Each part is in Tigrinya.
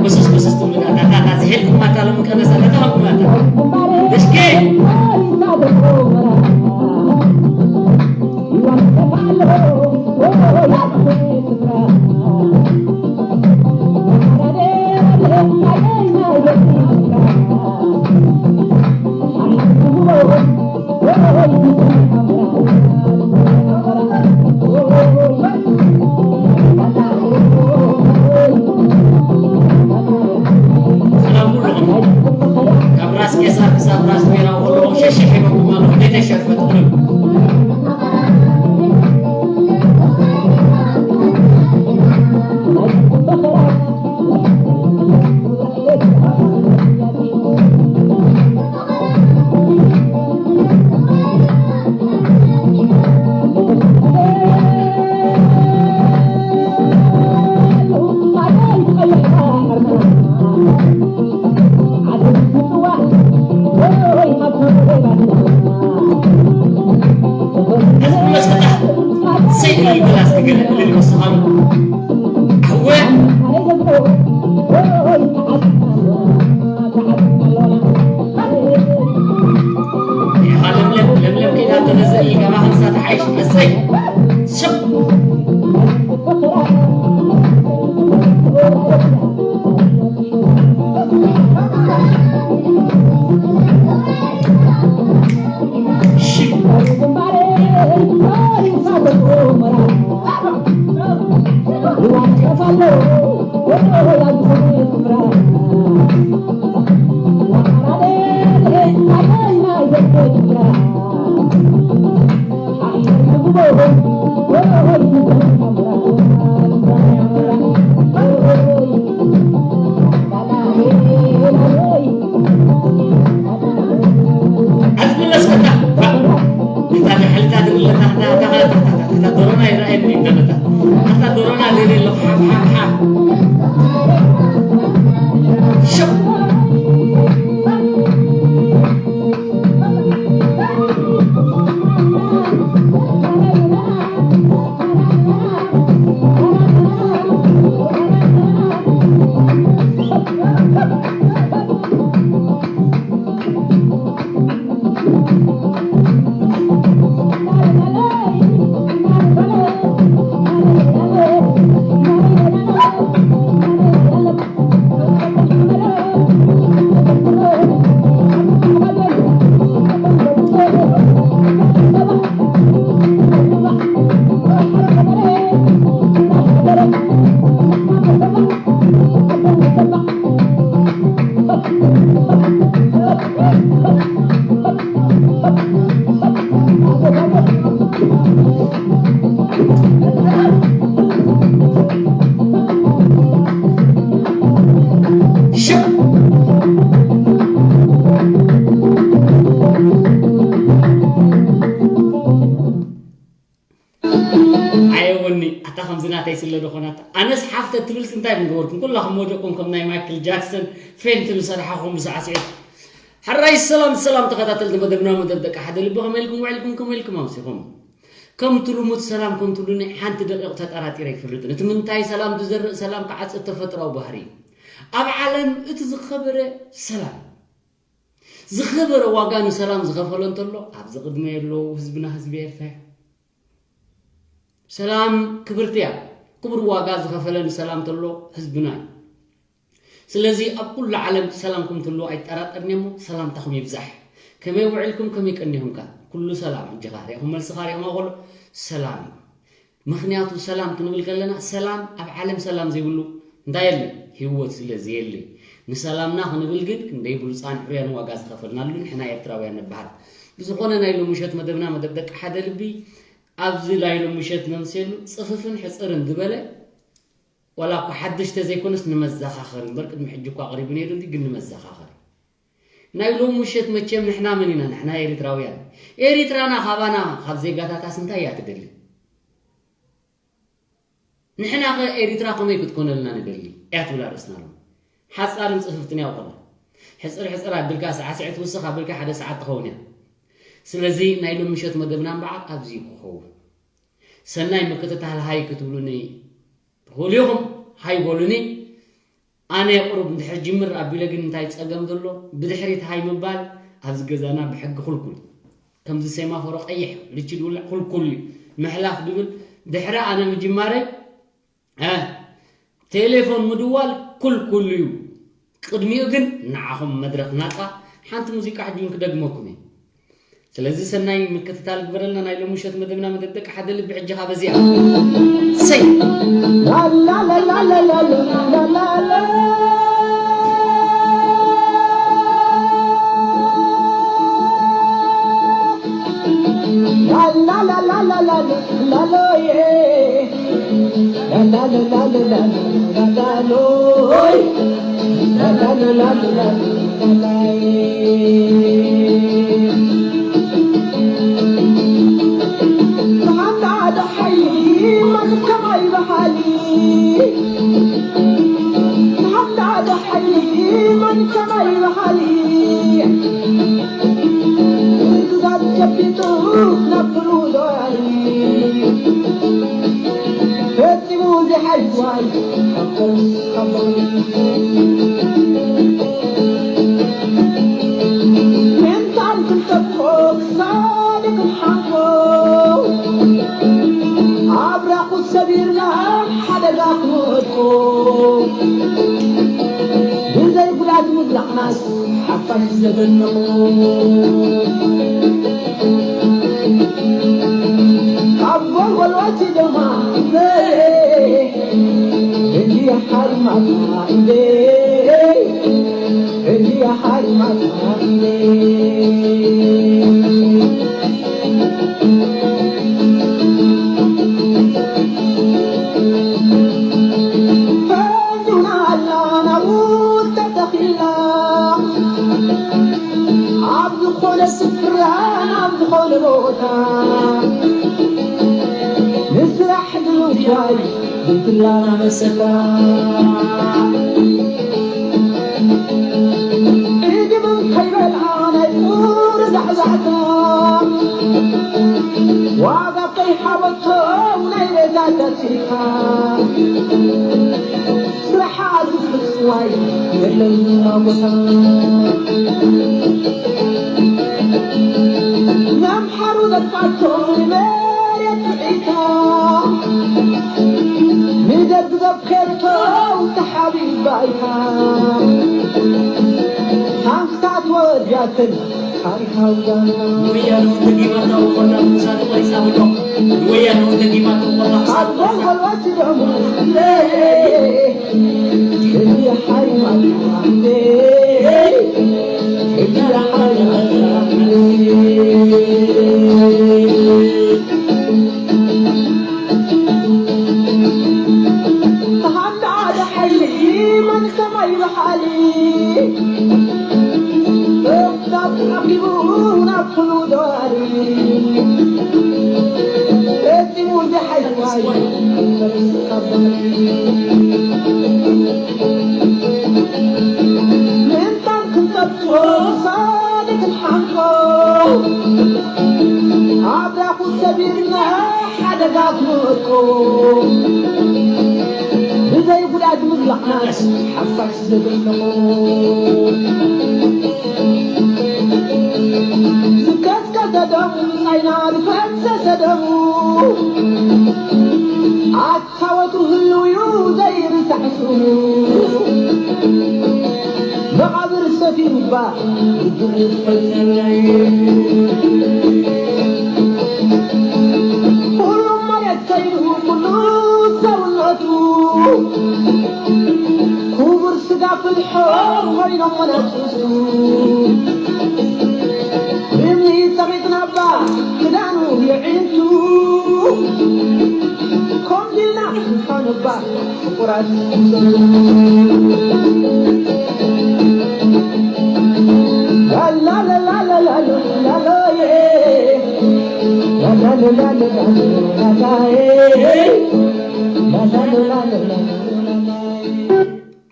ጎሰስ ጎሰስ ትብሉና፣ ታታታ ዝሄድኩም ኣታ ሎሚ ቀነሳ፣ ታታ ሃብኩም ኣታ። ደሽኬ። ሰላም ኩልኹም። ካብ ራስ ቄሳር ክሳብ ራስ ሜራ ከለኹም ሸሸሕ ኢለኩም ኣለኹ። ቤተይ ሸርፈ ጥቕልል። ኣየወኒ ኣታ ከምዚ ናተይ ስለ ዝኾናት ኣነስ ሓፍተ ትብልስ እንታይ ምገበርኩም ኩላኹም ወደቁም ከም ናይ ማይክል ጃክሰን ፌንት ዝሰራሓኹም ብሳዕስዒት። ሕራይ ሰላም ሰላም ተኸታተልቲ መደብና መደብ ደቂ ሓደ ልቢ ከመይ ኢልኩም ውዕልኩም ከመይ ኢልኩም ኣምሲኹም? ከምቲ ልሙድ ሰላም ከምቲ ሉኒ ሓንቲ ደቂቕ ተጠራጢረ ኣይፈልጥን። እቲ ምንታይ ሰላም ዝዘርእ ሰላም ክዓጽድ ተፈጥሮኣዊ ባህሪ እዩ። ኣብ ዓለም እቲ ዝኸበረ ሰላም ዝኸበረ ዋጋ ንሰላም ዝኸፈሎ እንተሎ ኣብዚ ቅድመ የለዉ ህዝብና ህዝቢ ኤርትራ እዩ። ሰላም ክብርቲ እያ። ክቡር ዋጋ ዝኸፈለ ንሰላም ተሎ ህዝብና እዩ። ስለዚ ኣብ ኩሉ ዓለም ሰላምኩም ትህልዎ ኣይጠራጠርን እሞ ሰላምታኹም ይብዛሕ። ከመይ ውዕልኩም ከመይ ቀኒኹም ከ? ኩሉ ሰላም ሕጂ ከ ሪእኹም መልስኻ ሪእኹም ከሎ ሰላም እዩ። ምኽንያቱ ሰላም ክንብል ከለና ሰላም ኣብ ዓለም ሰላም ዘይብሉ እንታይ የለን ህይወት ስለ ዘየለ ንሰላምና ክንብል ግን ክንደይ ብሉፃን ሕሩያን ዋጋ ዝኸፈልናሉ ንሕና ኤርትራውያን ንበሃል። ብዝኾነ ናይ ሎምሸት መደብና መደብ ደቂ ሓደ ልቢ ኣብዚ ናይ ሎምሸት ነምስየሉ ፅፍፍን ሕፅርን ዝበለ ዋላ እኳ ሓድሽ ተዘይኮነስ ንመዘኻኸሪ እምበር ቅድሚ ሕጂ እኳ ቀሪቡ ነይሩ እንዲ ግን ንመዘኻኸሪ ናይ ሎም ምሸት መቸም ንሕና መን ኢና ንሕና ኤሪትራውያን ኤሪትራና ካባና ካብ ዜጋታታስ እንታይ እያ ትደሊ ንሕና ኸ ኤሪትራ ከመይ ክትኮነልና ንደሊ እያ ትብል ኣርእስና ኣሎ ሓፃርን ፅፍፍትን ያውቀላ ሕፅር ሕፅር ኣቢልካ ሰዓስዒ ትውስኽ ኣቢልካ ሓደ ሰዓት ትኸውን እያ ስለዚ ናይ ሎም ምሸት መደብና እምበዓር ኣብዚ ክኸውን ሰናይ ምክትታል ሃይ ክትብሉኒ ትኽእሉ ኢኹም ሃይ በሉኒ ኣነ ቁሩብ እንድሕር ጅምር ኣቢለ ግን እንታይ ጸገም ዘሎ? ብድሕሪት ሃይ ምባል ኣብዚ ገዛና ብሕጊ ክልኩል እዩ። ከምዚ ሴማፎሮ ቀይሕ ልቺ ድውልዕ ክልኩል እዩ። ምሕላፍ ድብል ድሕሪ ኣነ ምጅማረይ፣ እ፣ ቴሌፎን ምድዋል ክልኩል እዩ። ቅድሚኡ ግን ንዓኹም መድረኽ ናጻ፣ ሓንቲ ሙዚቃ ሕጂ እውን ክደግመኩም እየ። ስለዚ ሰናይ ምክትታል ግበረልና። ናይ ሎሚ ምሸት መደብና መደብ ደቂ ሓደ ልቢ ሕጂ ካብ እዚኣ። ሰይ! ምእንታን ክንጠብቆ ክሳደ ክንሓንቆ ኣብራኹ ሰቢርና ሓደጋ ክንወድቆ ብዘይ ጉዳት ምብላዕናስ ሓፋሽ ዘደነቑ ካብ ጎልጎል ወሲዶማ እንዴ እንዲያ ሓሪማትና እንዴ እንዲያ ሓሪማትና እንዴ ኣብ ዝኾነ ስፍራ ኣብ ዝኾነ ቦታ ንስራሕ ንምውፋይ ዘይትላመሰላ እድምን ከይበልዓ ናይ ቁር ዛዕዛዕታ ዋጋ ከይሓበቶም ናይ ቤዛ ተሲካ ስራሓ ዝፍጽዋይ የለን ቦታ ኣምሓሩ ዘጥፋቶ ንመሬት ብዒታ ንደግዘብ ከርቶ ተሓቢባይታ ሃንሳት ወድያትን ታሪኻዊ ዳና ወያነ ወደጊማታ ወቆላ ምሳሌ ቆይጻ ብሎ ወያነ ወደጊማታ ወቆላ ምሳሌ ቆይጻ ምእንታን ክንጠብቆ ሳድግ ንሓንቆ ኣብራኹ ሰቢርና ሓደጋ ክንወድቆ ብዘይ ጉዳት ምብላዕናስ ሓፋሽ ዘደነቑ ዝቀዝቀዘ ደሙ ምጻይና ዝፈሰሰ ደሙ ኣታ ወትሩ ህልው እዩ ዘይርሳዕ ስሙ መቓብር ሰፊሩ እባ ዝፈተናይ ኩሉ መሬት ከይዱ ኩሉ ሰውነቱ ክቡር ስጋ ፍልሖ ኮይኖም መነኩሱ እምኒ ጸቒጥና እባ ክዳኑ የዒንቱ ኮምዲልና ንፋን እባ ፍቁራት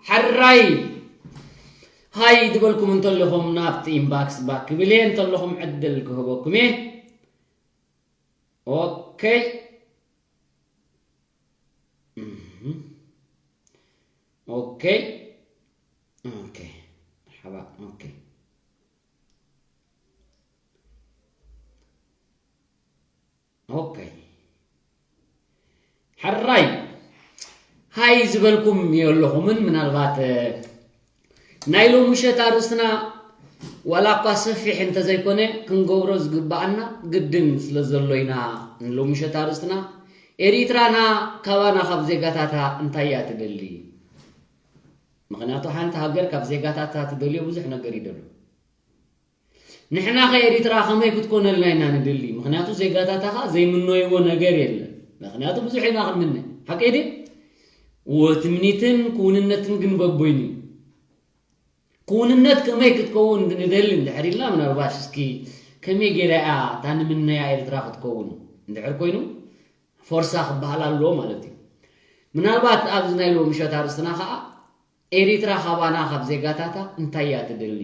ሕራይ ሃይ ዝበልኩም እንተለኹም ናብቲ ኢንባክስ ባክ ክብል እየ እንተለኹም ዕድል ክህበኩም እየ። ኦኬ። እህ። ኦኬ። ኦኬ፣ መርሓባ። ኦኬ፣ ኦኬ። ሕራይ፣ ሃይ ዝበልኩም የለኹምን። ምናልባት፣ እ፣ ናይ ሎሚ ምሸት ኣርእስትና ዋላ እኳ ሰፊሕ እንተዘይኮነ፣ ክንገብሮ ዝግባኣና ግድን ስለ ዘሎ ኢና። ንሎሚ ምሸት ኣርእስትና፣ ኤሪትራና ካባና ካብ ዜጋታታ እንታይ እያ ትደሊ? ምኽንያቱ ሓንቲ ሃገር ካብ ዜጋታታ ትደልዮ ብዙሕ ነገር ይደሉ። ንሕና ከ ኤሪትራ ከመይ ክትኮነልና ኢና ንደሊ? ምኽንያቱ ዜጋታታ ኸኣ ዘይምነይዎ ነገር የለን። ምኽንያቱ ብዙሕ ኢና ክንምነ። ሓቀይ ድየ? ወትምኒትን ክውንነትን ግን በቦይኑ እዩ። ክውንነት ከመይ ክትከውን ንደሊ እንድሕር ኢልና፣ ምናልባሽ እስኪ ከመይ ገይራ እያ እታ ንምነያ ኤርትራ ክትከውን እንድሕር ኮይኑ፣ ፎርሳ ክበሃል ኣለዎ ማለት እዩ። ምናልባት ኣብዚ ናይ ሎሚ ምሸት ኣርእስትና ኸኣ፣ ኤሪትራ ካባና ካብ ዜጋታታ እንታይ እያ ትደሊ?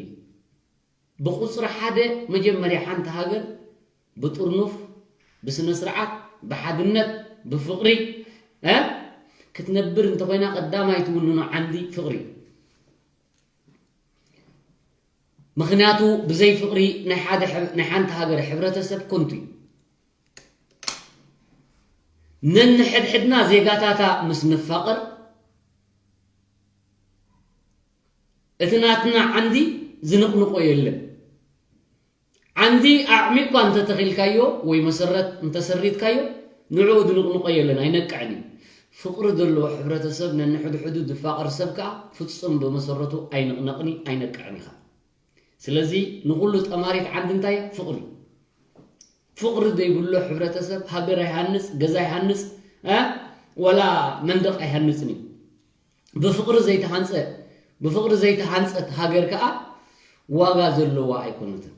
ብቁጽሪ ሓደ፣ መጀመርያ ሓንቲ ሃገር ብጥርኑፍ፣ ብስነ ስርዓት፣ ብሓድነት፣ ብፍቕሪ፣ እ፣ ክትነብር እንተኾይና፣ ቀዳማይ ትውንኖ ዓንዲ ፍቕሪ። ምኽንያቱ ብዘይ ፍቕሪ ናይ ሓደ ሕብ-፣ ናይ ሓንቲ ሃገር ሕብረተሰብ ከንቱ እዩ። ነንሕድሕድና ዜጋታታ ምስ ንፋቐር፣ እቲ ናትና ዓንዲ ዝንቕንቆ የለን። ዓንዲ ኣዕሚቕኳ እንተተኺልካዮ ወይ መሰረት እንተሰሪትካዮ፣ ንዕኡ ዝንቕንቆ የለን፣ ኣይነቅዕን እዩ። ፍቕሪ ዘለዎ ሕብረተሰብ፣ ነንሕድሕዱ ዝፋቐር ሰብ ከኣ ፍጹም ብመሰረቱ ኣይንቕነቕን እዩ፣ ኣይነቅዕን ኢኻ። ስለዚ ንኹሉ ጠማሪት ዓንዲ እንታይ እያ? ፍቕሪ። ፍቕሪ ዘይብሎ ሕብረተሰብ ሃገር ኣይሃንጽ፣ ገዛ ኣይሃንጽ፣ እ፣ ወላ መንደቕ ኣይሃንጽን እዩ። ብፍቕሪ ዘይተሃንጸ፣ ብፍቕሪ ዘይተሃንጸት ሃገር ከኣ ዋጋ ዘለዋ ኣይኮነትን።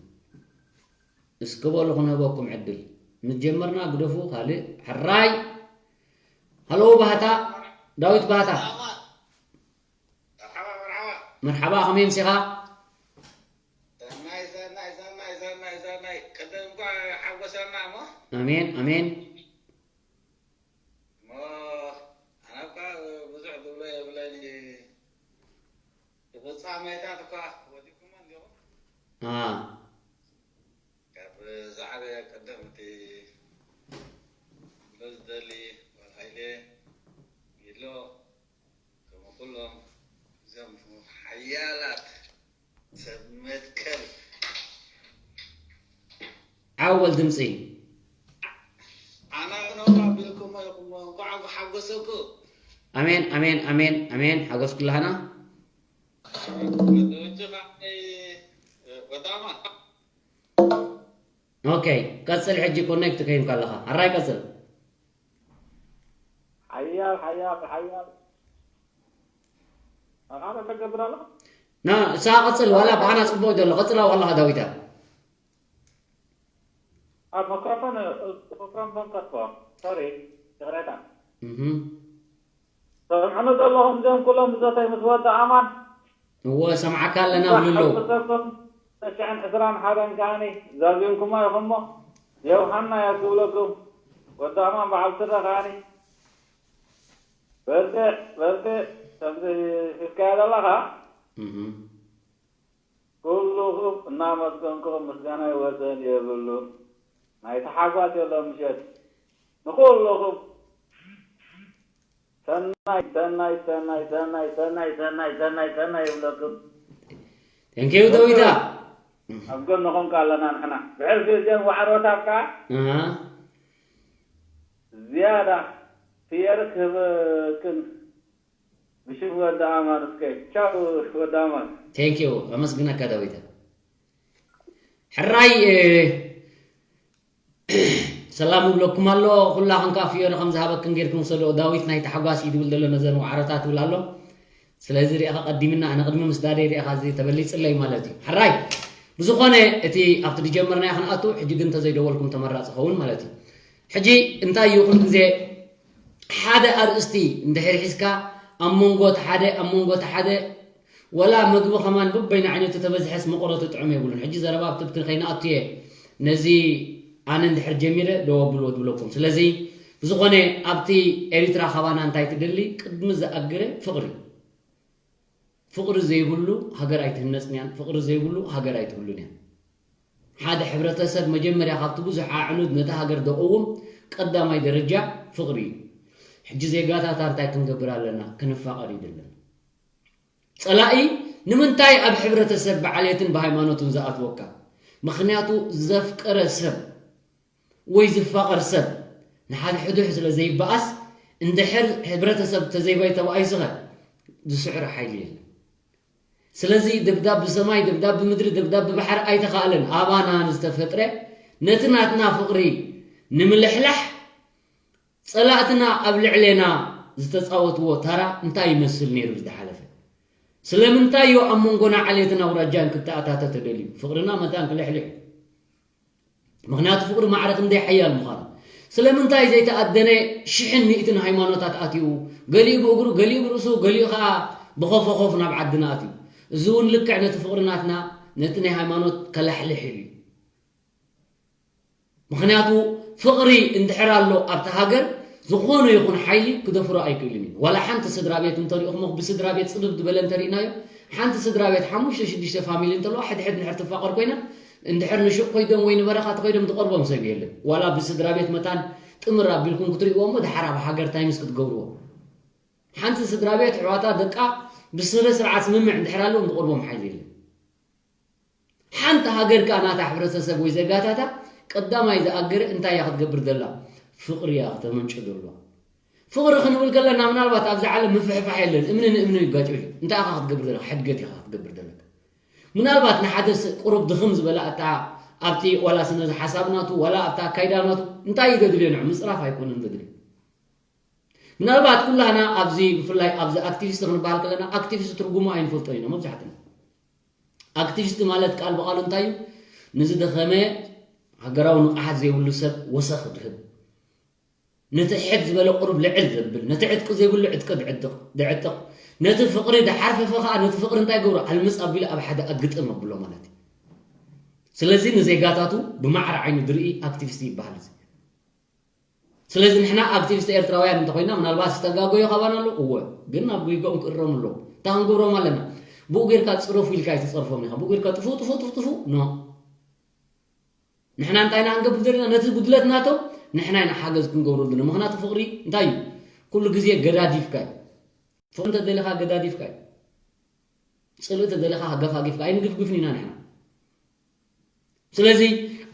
እስኪ በሉ ክንህበኩም ዕድል። ምስ ጀመርና ግደፉ፣ ካልእ ሕራይ። ሃሎ ባህታ፣ ዳዊት ባህታ። መርሓባ፣ መርሓባ። መርሓባ፣ ከመይ ኣምሲኻ? ሰናይ፣ ሰናይ፣ ሰናይ፣ ሰናይ፣ ሰናይ። ቅድም እኳ ሓጎሰና እሞ። ኣሜን፣ ኣሜን። እሞ ኣነ እኳ ብዙሕ ዝብሎ የብለይን። ፍጻሜታት እኳ ወዲኩሞ እንዲኹም። አ። ካብ ዝዓበየ ቅድም እቲ ክብሎ ዝደሊ ጓል ሃይለ፣ ሚሎ፣ ከምኡ ኩሎም እዞም ሓያላት ሰብ መትከል። ዓወል ድምፂ። ኣነ ነው ኣቢልኩሞ ኢኹም፣ እንኳዕ ሓጎሰኩም። ኣሜን፣ ኣሜን፣ ኣሜን፣ ኣሜን። ሓጎስ ኩላህና። ወዳማ። ኦኬ፣ ቀጽል። ሕጂ ኮኔክት ከይንካ ኣለኻ። ኣራይ ቀጽል። ሓያል፣ ሓያል፣ ሓያል። ኣኻለ ተገብር ኣለኻ? ና፣ እሳ ቀጽል፣ ዋላ ብኣና ጽቡቕ ዘሎ። ቀጽል፣ ኣብ ከለኻ ዳዊታ። ኣብ መክሮፎን፣ መክሮፎን ከጥፎ። ሶሪ፣ ይቕሬታ። እህ። ሰምዕኒ ዘለኹም እዚኦም ኩሎም ብዘተይ ምስ ወዲ ኣማን። እወ፣ ሰምዓካ ኣለና ብሉ ኣለዉ። ሓጎሰኩም። ተሽሕን ዕስራን ሓደን ከኣኒ ዛዚምኩማ ኢኹሞ። ዮሃና እያ ትብለኩም። ወዲ ኣማን በዓል ስረ ከኣኒ። በርትዕ፣ በርትዕ፣ ከምዚ ሒዝካዮ ዘለኻ። እህ። ኩልኹም እናመስገንኩኹም ምስጋናይ ወሰን የብሉን። ናይ ተሓጓስ የሎ ምሸት። ንኹልኹም ሰናይ፣ ሰናይ፣ ሰናይ፣ ሰናይ፣ ሰናይ፣ ሰናይ፣ ሰናይ፣ ሰናይ ይብለኩም። Thank you፣ ዳዊታ። ኣብ ጎንኹም ከ ኣለና ንሕና። ብሕልፊ እዘን ዋዕሮታት ከኣ ኣሃ። ዝያዳ ፍየር ክህበክን ብሽም ወዲ ኣማን እስከ። ቻው ወዲ ኣማን። Thank you፣ ኣመስግነካ ዳዊታ። ሕራይ፣ እ፣ ሰላም ይብለኩም ኣሎ። ኩላኽን ከኣ ፍዮሪ ከም ዝሃበክን ጌርክን ውሰድኦ። ዳዊት ናይ ታሕጓስ እዩ ዝብል ዘሎ ነዘን ዋዕሮታት ይብል ኣሎ። ስለዚ ሪኢኻ ቀዲምና፣ ኣነ ቅድሚ ምስዳደይ ሪኢኻ እዚ ተበሊጽለይ ማለት እዩ። ሕራይ፣ ብዝኾነ እቲ ኣብቲ ዝጀመርናዮ ክንኣቱ፣ ሕጂ ግን እንተዘይደወልኩም ተመራጺ ኸውን ማለት እዩ። ሕጂ እንታይ እዩ፣ ኩሉ ግዜ ሓደ ኣርእስቲ እንድሕር ሒዝካ፣ ኣብ መንጎ እቲ ሓደ፣ ኣብ መንጎ እቲ ሓደ፣ ወላ ምግቢ ከማን በበይኑ ዓይነቱ ተበዝሐስ መቐረቱ ጥዑም የብሉን። ሕጂ ዘረባ ኣብ ትብትን ከይንኣቱ እየ ነዚ ኣነ እንድሕር ጀሚረ ደው ኣብልዎ ዝብለኩም። ስለዚ ብዝኾነ ኣብቲ ኤሪትራ ካባና እንታይ ትደሊ? ቅድሚ ዝኣግረ ፍቕሪ። ፍቕሪ ዘይብሉ ሃገር ኣይትህነጽን እያን፣ ፍቕሪ ዘይብሉ ሃገር ኣይትህሉን እያን። ሓደ ሕብረተሰብ መጀመርያ ካብቲ ብዙሕ ኣዕኑድ ነታ ሃገር ደቕውም ቀዳማይ ደረጃ ፍቕሪ እዩ። ሕጂ ዜጋታታ እንታይ ክንገብር ኣለና? ክንፋቐር ይድለን። ጸላኢ ንምንታይ ኣብ ሕብረተሰብ ብዓሌትን ብሃይማኖትን ዝኣትወካ? ምኽንያቱ ዘፍቀረ ሰብ ወይ ዝፋቐር ሰብ ንሓድሕዱ ስለ ዘይበኣስ፣ እንድሕር ሕብረተሰብ ተዘይባይ ተባኢስኸ ዝስዕሮ ሓይሊ የለን። ስለዚ ደብዳብ ብሰማይ፣ ደብዳብ ብምድሪ፣ ደብዳብ ብባሕሪ ኣይተኻእለን። ኣባና ንዝተፈጥረ ነቲ ናትና ፍቕሪ ንምልሕላሕ ጸላእትና ኣብ ልዕሌና ዝተጻወትዎ ታራ እንታይ ይመስል ነይሩ ዝሓለፈ? ስለምንታይ እዩ ኣብ መንጎና ዓሌትን ኣውራጃን ክተኣታተ ተደልዩ? ፍቕርና መታን ክልሕልሕ እዩ። ምኽንያቱ ፍቕሪ ማዕረ ክንደይ ሓያል ምዃኑ። ስለምንታይ ዘይተኣደነ ሽሕን ሚእትን ሃይማኖታት ኣትዩ፣ ገሊኡ ብእግሩ፣ ገሊኡ ብርእሱ፣ ገሊኡ ኸኣ ብኸፎኾፍ ናብ ዓድና ኣትዩ? እዚ እውን ልክዕ ነቲ ፍቕሪ ናትና፣ ነቲ ናይ ሃይማኖት ከላሕልሕ ኢሉ እዩ። ምኽንያቱ ፍቕሪ እንድሕር ኣሎ ኣብቲ ሃገር፣ ዝኾነ ይኹን ሓይሊ ክደፍሮ ኣይክእልን እዩ። ዋላ ሓንቲ ስድራ ቤት እንተሪእኹም፣ ብስድራ ቤት ጽብብ ዝበለ እንተሪእናዮ፣ ሓንቲ ስድራ ቤት ሓሙሽተ ሽዱሽተ ፋሚሊ እንተለዋ፣ ሕድሕድ እንድሕር ትፋቐር ኮይና፣ እንድሕር ንሹቕ ኮይዶም ወይ ንበረኻ ተኸይዶም ትቐርቦም ሰብ የለን። ዋላ ብስድራ ቤት መታን ጥምር ኣቢልኩም ክትሪእዎ እሞ፣ ድሓር ኣብ ሃገር ታይምስ ክትገብርዎ። ሓንቲ ስድራ ቤት ኣሕዋታ ደቃ ብስነ ስርዓት ስምምዕ እንድሕር ኣለዎም ትቐርቦም ሓይሊ የለን። ሓንቲ ሃገር ከኣ ናታ ሕብረተሰብ ወይ ዜጋታታ ቀዳማይ ዝኣገረ እንታይ እያ ክትገብር ዘላ? ፍቕሪ እያ ክተመንጩ ዘለዋ። ፍቕሪ ክንብል ከለና ምናልባት ኣብዚ ዓለም ምፍሕፋሕ የለን፣ እምኒ ንእምኒ ይጋጭ እዩ። እንታይ ኢኻ ክትገብር ዘለካ? ሕድገት ኢኻ ክትገብር ዘለካ። ምናልባት ንሓደ ስ-፣ ቁሩብ ድኽም ዝበለ ኣታ ኣብቲ ዋላ ስነ ሓሳብ ናቱ ዋላ ኣብታ ኣካይዳ ናቱ እንታይ እዩ ዘድልዮ? ንዑ ምጽራፍ ኣይኮነን ዘድልዮ። ምናልባት ኩላህና ኣብዚ ብፍላይ ኣብዚ ኣክቲቪስት ክንበሃል ከለና ኣክቲቪስት ትርጉሙ ኣይንፈልጦ ኢና መብዛሕትና። ኣክቲቪስት ማለት ቃል ብቃሉ እንታይ እዩ? ንዝደኸመ ሃገራዊ ንቕሓት ዘይብሉ ሰብ ወሰኽ ድህብ፣ ነቲ ሕድ ዝበለ ቁሩብ ልዕል ዘብል፣ ነቲ ዕጥቂ ዘይብሉ ዕጥቂ ድዕጥቕ ድዕጥቕ፣ ነቲ ፍቕሪ ድሓርፈፈ ኸዓ ነቲ ፍቕሪ እንታይ ገብሮ? ኣልምጽ ኣቢሉ ኣብ ሓደ ኣግጥም ኣብሎ ማለት እዩ። ስለዚ ንዜጋታቱ ብማዕረ ዓይኑ ድርኢ ኣክቲቪስት ይበሃል እዚ። ስለዚ ንሕና ኣክቲቪስት ኤርትራውያን እንተኾይና ምናልባት ዝተጋገዩ ካባና ኣሎ እወ፣ ግን ናብ ጎይጎኦም ክእረሙ ኣለዎም። እንታይ ክንገብሮም ኣለና? ብኡ ጌርካ ጽረፉ ኢልካ ኣይትጸርፎም ኢኻ። ብኡ ጌርካ ጥፉ ጥፉ ጥፉ ጥፉ ኖ። ንሕና እንታይ ኢና ክንገብር ዘለና? ነቲ ጉድለት ናቶም ንሕና ኢና ሓገዝ ክንገብሩ ዘለና። ምኽንያቱ ፍቕሪ እንታይ እዩ? ኩሉ ግዜ ገዳዲፍካ እዩ። ፍቕሪ እንተደሊኻ ገዳዲፍካ እዩ። ጽልኢ እንተደሊኻ ገፋጊፍካ ኣይንግፍግፍን ኢና ንሕና። ስለዚ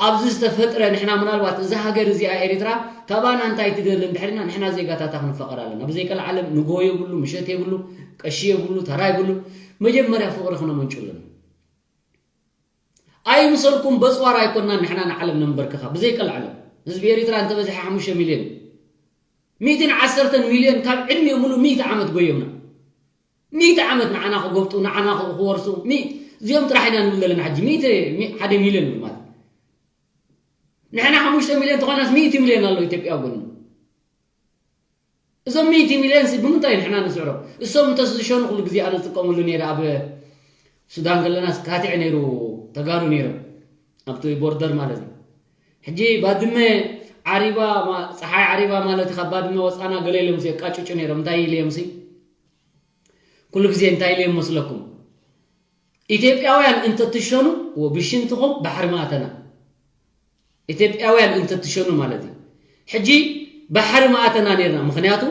ኣብዚ ዝተፈጥረ ንሕና ምናልባት እዛ ሃገር እዚኣ ኤሪትራ ካባና እንታይ ትደሊ እንድሕር ኢና ንሕና ዜጋታታ ክንፋቐር ኣለና። ብዘይቀልዓለም ንጎሆ የብሉ፣ ምሸት የብሉ፣ ቀሺ የብሉ፣ ተራ የብሉ። መጀመርያ ፍቕሪ ክነመንጩ ኣለና። ኣይምሰልኩም በጽዋር ኣይኮናን ንሕና ንዓለም ነንበርክኻ። ብዘይቀልዓለም ህዝቢ ኤሪትራ እንተበዚሐ ሓሙሽተ ሚልዮን፣ ሚእትን ዓሰርተን ሚልዮን ካብ ዕድሚኦም ሙሉእ ሚእቲ ዓመት ጎዮምና። ሚእቲ ዓመት ንዓና ክጎብጡ፣ ንዓና ክወርሱ፣ ሚ-፣ እዚኦም ጥራሕ ኢና ንብል ዘለና ሕጂ። ሚእቲ፣ ሚ-፣ ሓደ ሚልዮን ንብል ማለት። ንሕና ሓሙሽተ ሚልዮን ተኾናስ ሚእቲ ሚልዮን ኣሎ ኢትዮጵያ ጎኑ። እዞም ሚእቲ ሚልዮን ሲ ብምንታይ ንሕና ንስዕሮም? እሶም እንተዝሸኑ ኩሉ ግዜ ኣነ ዝጥቀመሉ ነይረ። ኣብ ሱዳን ከለናስ ካቲዕ ነይሩ ተጋሩ ነይሮም። ኣብቲ ቦርደር ማለት እዩ። ሕጂ ባድመ ዓሪባ ማ-፣ ፀሓይ ዓሪባ ማለት እዩ። ካብ ባድመ ወፃና ገለ ኢሎምሲ የቃጭጩ ነይሮም። እንታይ ኢለዮምሲ? ኩሉ ግዜ እንታይ ኢለዮም መስለኩም? ኢትዮጵያውያን እንተትሸኑ፣ ወ-፣ ብሽንትኹም ባሕሪ ምኣተና። ኢትዮጵያውያን እንተትሸኑ ማለት እዩ። ሕጂ ባሕሪ ምኣተና ነይርና። ምኽንያቱ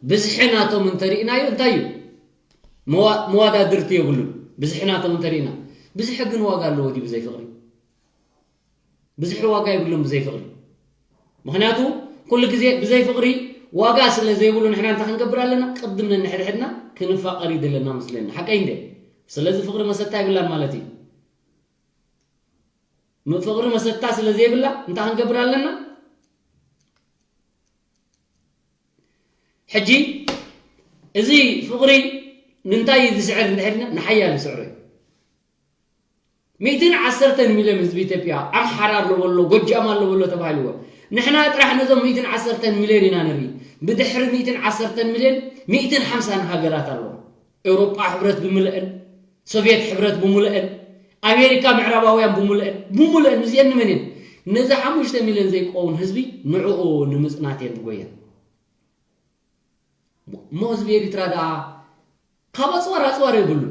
ብዝሒ ናቶም እንተሪእናዮ እንታይ እዩ? መዋ-፣ መዋዳድርቲ የብሉን። ብዝሒ ናቶም እንተሪእና። ብዝሒ ግን ዋጋ ኣለዎ ድዩ ብዘይ ፍቕሪ? ብዝሒ ዋጋ የብሉን ብዘይ ፍቕሪ። ምኽንያቱ ኩሉ ግዜ ብዘይ ፍቕሪ ዋጋ ስለ ዘይብሉ ንሕና እንታይ ክንገብር ኣለና? ቅድም ነንሕድሕድና ክንፋቐር ይድለና መስለኒ። ሓቀይ እንደ? ስለዚ ፍቕሪ መሰታ የብላን ማለት እዩ። ም-፣ ፍቕሪ መሰታ ስለ ዘይብላ እንታይ ክንገብር ኣለና? ሕጂ እዚ ፍቕሪ ንምንታይ እዩ ዝስዕር እንድሕር ኢልና ንሓያል ይስዕሮ እዩ። ሚእትን ዓሰርተን ሚልዮን ህዝቢ ኢትዮጵያ ኣምሓራ ኣሎ በሎ፣ ጎጃም ኣሎ በሎ ተባሂልዎ። ንሕና ጥራሕ ነዞም ሚእትን ዓሰርተን ሚልዮን ኢና ንርኢ። ብድሕሪ ሚእትን ዓሰርተን ሚልዮን ሚእትን ሓምሳን ሃገራት ኣለዋ። ኤውሮጳ ሕብረት ብምልአን፣ ሶቭየት ሕብረት ብምልአን፣ ኣሜሪካ ምዕራባውያን ብምልአን፣ ብምልአን እዚአን ንመን እየን? ነዚ ሓሙሽተ ሚልዮን ዘይቀውን ህዝቢ ንዕኡ ንምጽናት እየን ዝጎየን። እሞ ህዝቢ ኤሪትራ ደኣ ካብ ኣጽዋር ኣጽዋር የብሉ።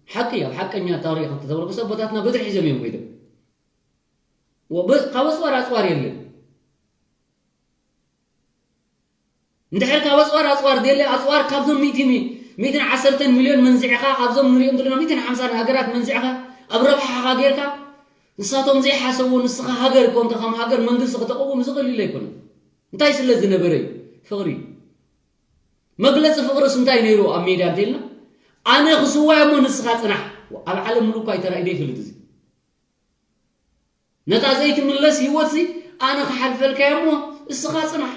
ሓቂ ኣብ ሓቀኛ ታሪኽ እንተተበረከሰ ኣቦታትና በትሪ ሒዞም እዮም ኮይዶም። ወብ- ካብ ኣፅዋር ኣፅዋር የለን። እንድሕር ካብ ኣፅዋር ኣፅዋር ደለ ኣፅዋር ካብዞም ሚእቲ ሚ- ሚእትን ዓሰርተን ሚልዮን መንዚዕኻ ካብዞም ንሪኦም ዘለና ሚእትን ሓምሳን ሃገራት መንዚዕኻ ኣብ ረብሓኻ ጌርካ ንሳቶም ዘይሓሰብዎ ንስኻ ሃገር ኮንካ ከም ሃገር መንግስቲ ክተቐውም ዝቐሊል ኣይኮነን። እንታይ ስለ ዝነበረ እዩ? ፍቕሪ። መግለፂ ፍቕርስ እንታይ ነይሩ ኣብ ሜዳ እንተልና ኣነ ክስዋ እሞ ንስኻ ፅናሕ። ኣብ ዓለም ሙሉእ እኳ ኣይተራእዩ ዘይፈልጥ እዚ ነታ ዘይትምለስ ህይወትሲ ኣነ ክሓልፈልካ እሞ እስኻ ፅናሕ።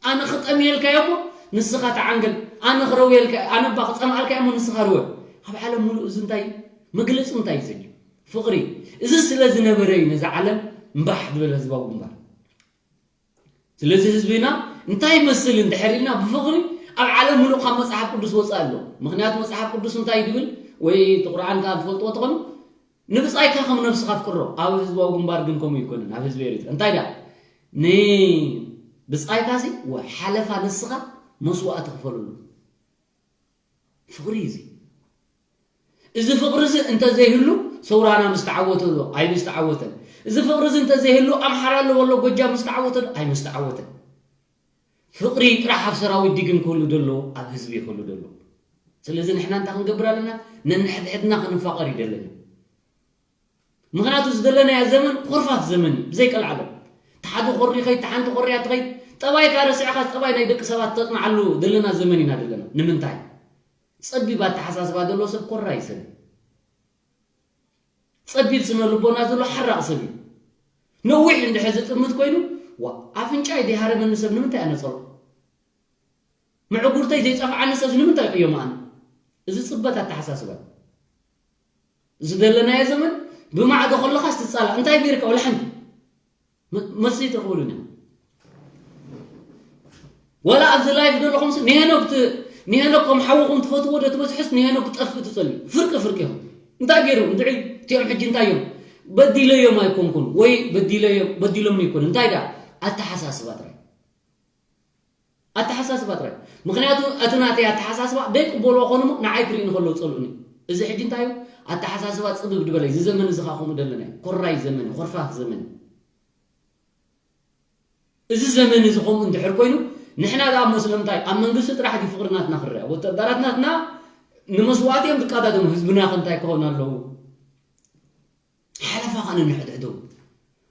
ኣነ ክጠምየልካ እሞ ንስኻ ተዓንገል። ኣነ ክረውየልካ ኣነ ባ ክፀምኣልካ እሞ ንስኻ ርወ። ኣብ ዓለም ሙሉእ እዚ እንታይ መግለፂ እንታይ እዩ ዘድልዩ? ፍቕሪ። እዚ ስለ ዝነበረ እዩ ነዚ ዓለም እምባሕ ዝበለ ህዝባዊ ግንባር። ስለዚ ህዝብና እንታይ ይመስል እንድሕር ኢልና ብፍቕሪ ኣብ ዓለም ሙሉእ ካብ መፅሓፍ ቅዱስ ወፃእ ኣሎ። ምክንያቱ መፅሓፍ ቅዱስ እንታይ ይብል ወይ እቲ ቁርኣን ከዓ ትፈልጥዎ ትኾኑ ንብፃይካ ከም ነብስኻ ፍቅሮ። ኣብ ህዝባዊ ግንባር ግን ከምኡ ይኮንን። ኣብ ህዝቢ ኤሪትራ እንታይ ዳ ንብፃይካ ሲ ሓለፋ ንስኻ መስዋእቲ ክፈልሉ ፍቕሪ እዩ እዚ። እዚ ፍቕሪ እዚ እንተዘይህሉ ሰውራና ምስ ተዓወተ ዶ ኣይምስ ተዓወተን። እዚ ፍቕሪ እዚ እንተዘይህሉ ኣምሓራ ኣሎ ወሎ ጎጃም ምስ ተዓወተ ዶ ኣይምስ ተዓወተን። ፍቕሪ ጥራሕ ኣብ ሰራዊት ዲግን ክህሉ ደሎ ኣብ ህዝቢ ክህሉ ደሎ። ስለዚ ንሕና እንታይ ክንገብር ኣለና? ነንሕድሕድና ክንፋቐር እዩ ደለና። ምክንያቱ ዝደለናያ ዘመን ኮርፋፍ ዘመን እዩ ብዘይቀልዓለም። ተሓደ ኮሪ ኸይድ ተሓንቲ ኮርያ ትኸይድ። ጠባይካ ረሲዕካ ጠባይ ናይ ደቂ ሰባት ተፅንዓሉ ዘለና ዘመን ኢና ዘለና። ንምንታይ? ፀቢብ ኣተሓሳስባ ዘሎ ሰብ ኮራይ ሰብ እዩ። ፀቢብ ስነ ልቦና ዘሎ ሓራቕ ሰብ እዩ። ነዊሕ እንድሕር ዝጥምት ኮይኑ ዋ ኣፍንጫይ ዘይሃረመኒ ሰብ ንምንታይ ኣነፀሮ? ምዕጉርተይ ዘይፀፍዓኒ ሰብ ንምንታይ ቅዮም ኣነ? እዚ ፅበት ኣተሓሳስባ እዩ። እዚ ዘለናዮ ዘመን ብማዕዶ ከለኻስ ትፃላእ እንታይ ገይርካ ወላ ሓንቲ መ- መልሲ ትረኽብሉን እዮም። ወላ ኣብዚ ላይፍ ዘለኹም ስ- ንሄኖክ ት- ንሄኖክ ከም ሓውኹም ትፈትዎ ዶ ትበዝሕስ ንሄኖክ ክጠፍእ ትፀልዩ? ፍርቂ ፍርቂ ኢኹም። እንታይ ገይሩ እንድዒ እቲኦም ሕጂ እንታይ እዮም? በዲለዮም ኣይኮንኩን ወይ በዲለዮም በዲሎም ይኮን እንታይ ዳ ኣተሓሳስባ ጥራይ ኣተሓሳስባ ጥራይ። ምክንያቱ እቲ ናተይ ኣተሓሳስባ ደይቅበልዎ ኮኑ እሞ ንዓይ ክርኢ ንከሎ ፀልኡኒ። እዚ ሕጂ እንታይ እዩ? ኣተሓሳስባ ፅብብ ድበለ እዚ ዘመን እዚ ከዓ ከምኡ ደለና እዩ። ኮራይ ዘመን እዩ፣ ኮርፋፍ ዘመን እዩ። እዚ ዘመን እዚ ከምኡ እንድሕር ኮይኑ ንሕና ደኣ እሞ ስለምንታይ ኣብ መንግስቲ ጥራሕ ድዩ ፍቅሪ ናትና ክረኣ? ወተሃደራት ናትና ንመስዋእቲ እዮም ዝቀዳደሙ። ህዝብና ከ እንታይ ክኾን ኣለዉ? ሓለፋ ከ ነንሕድሕዱ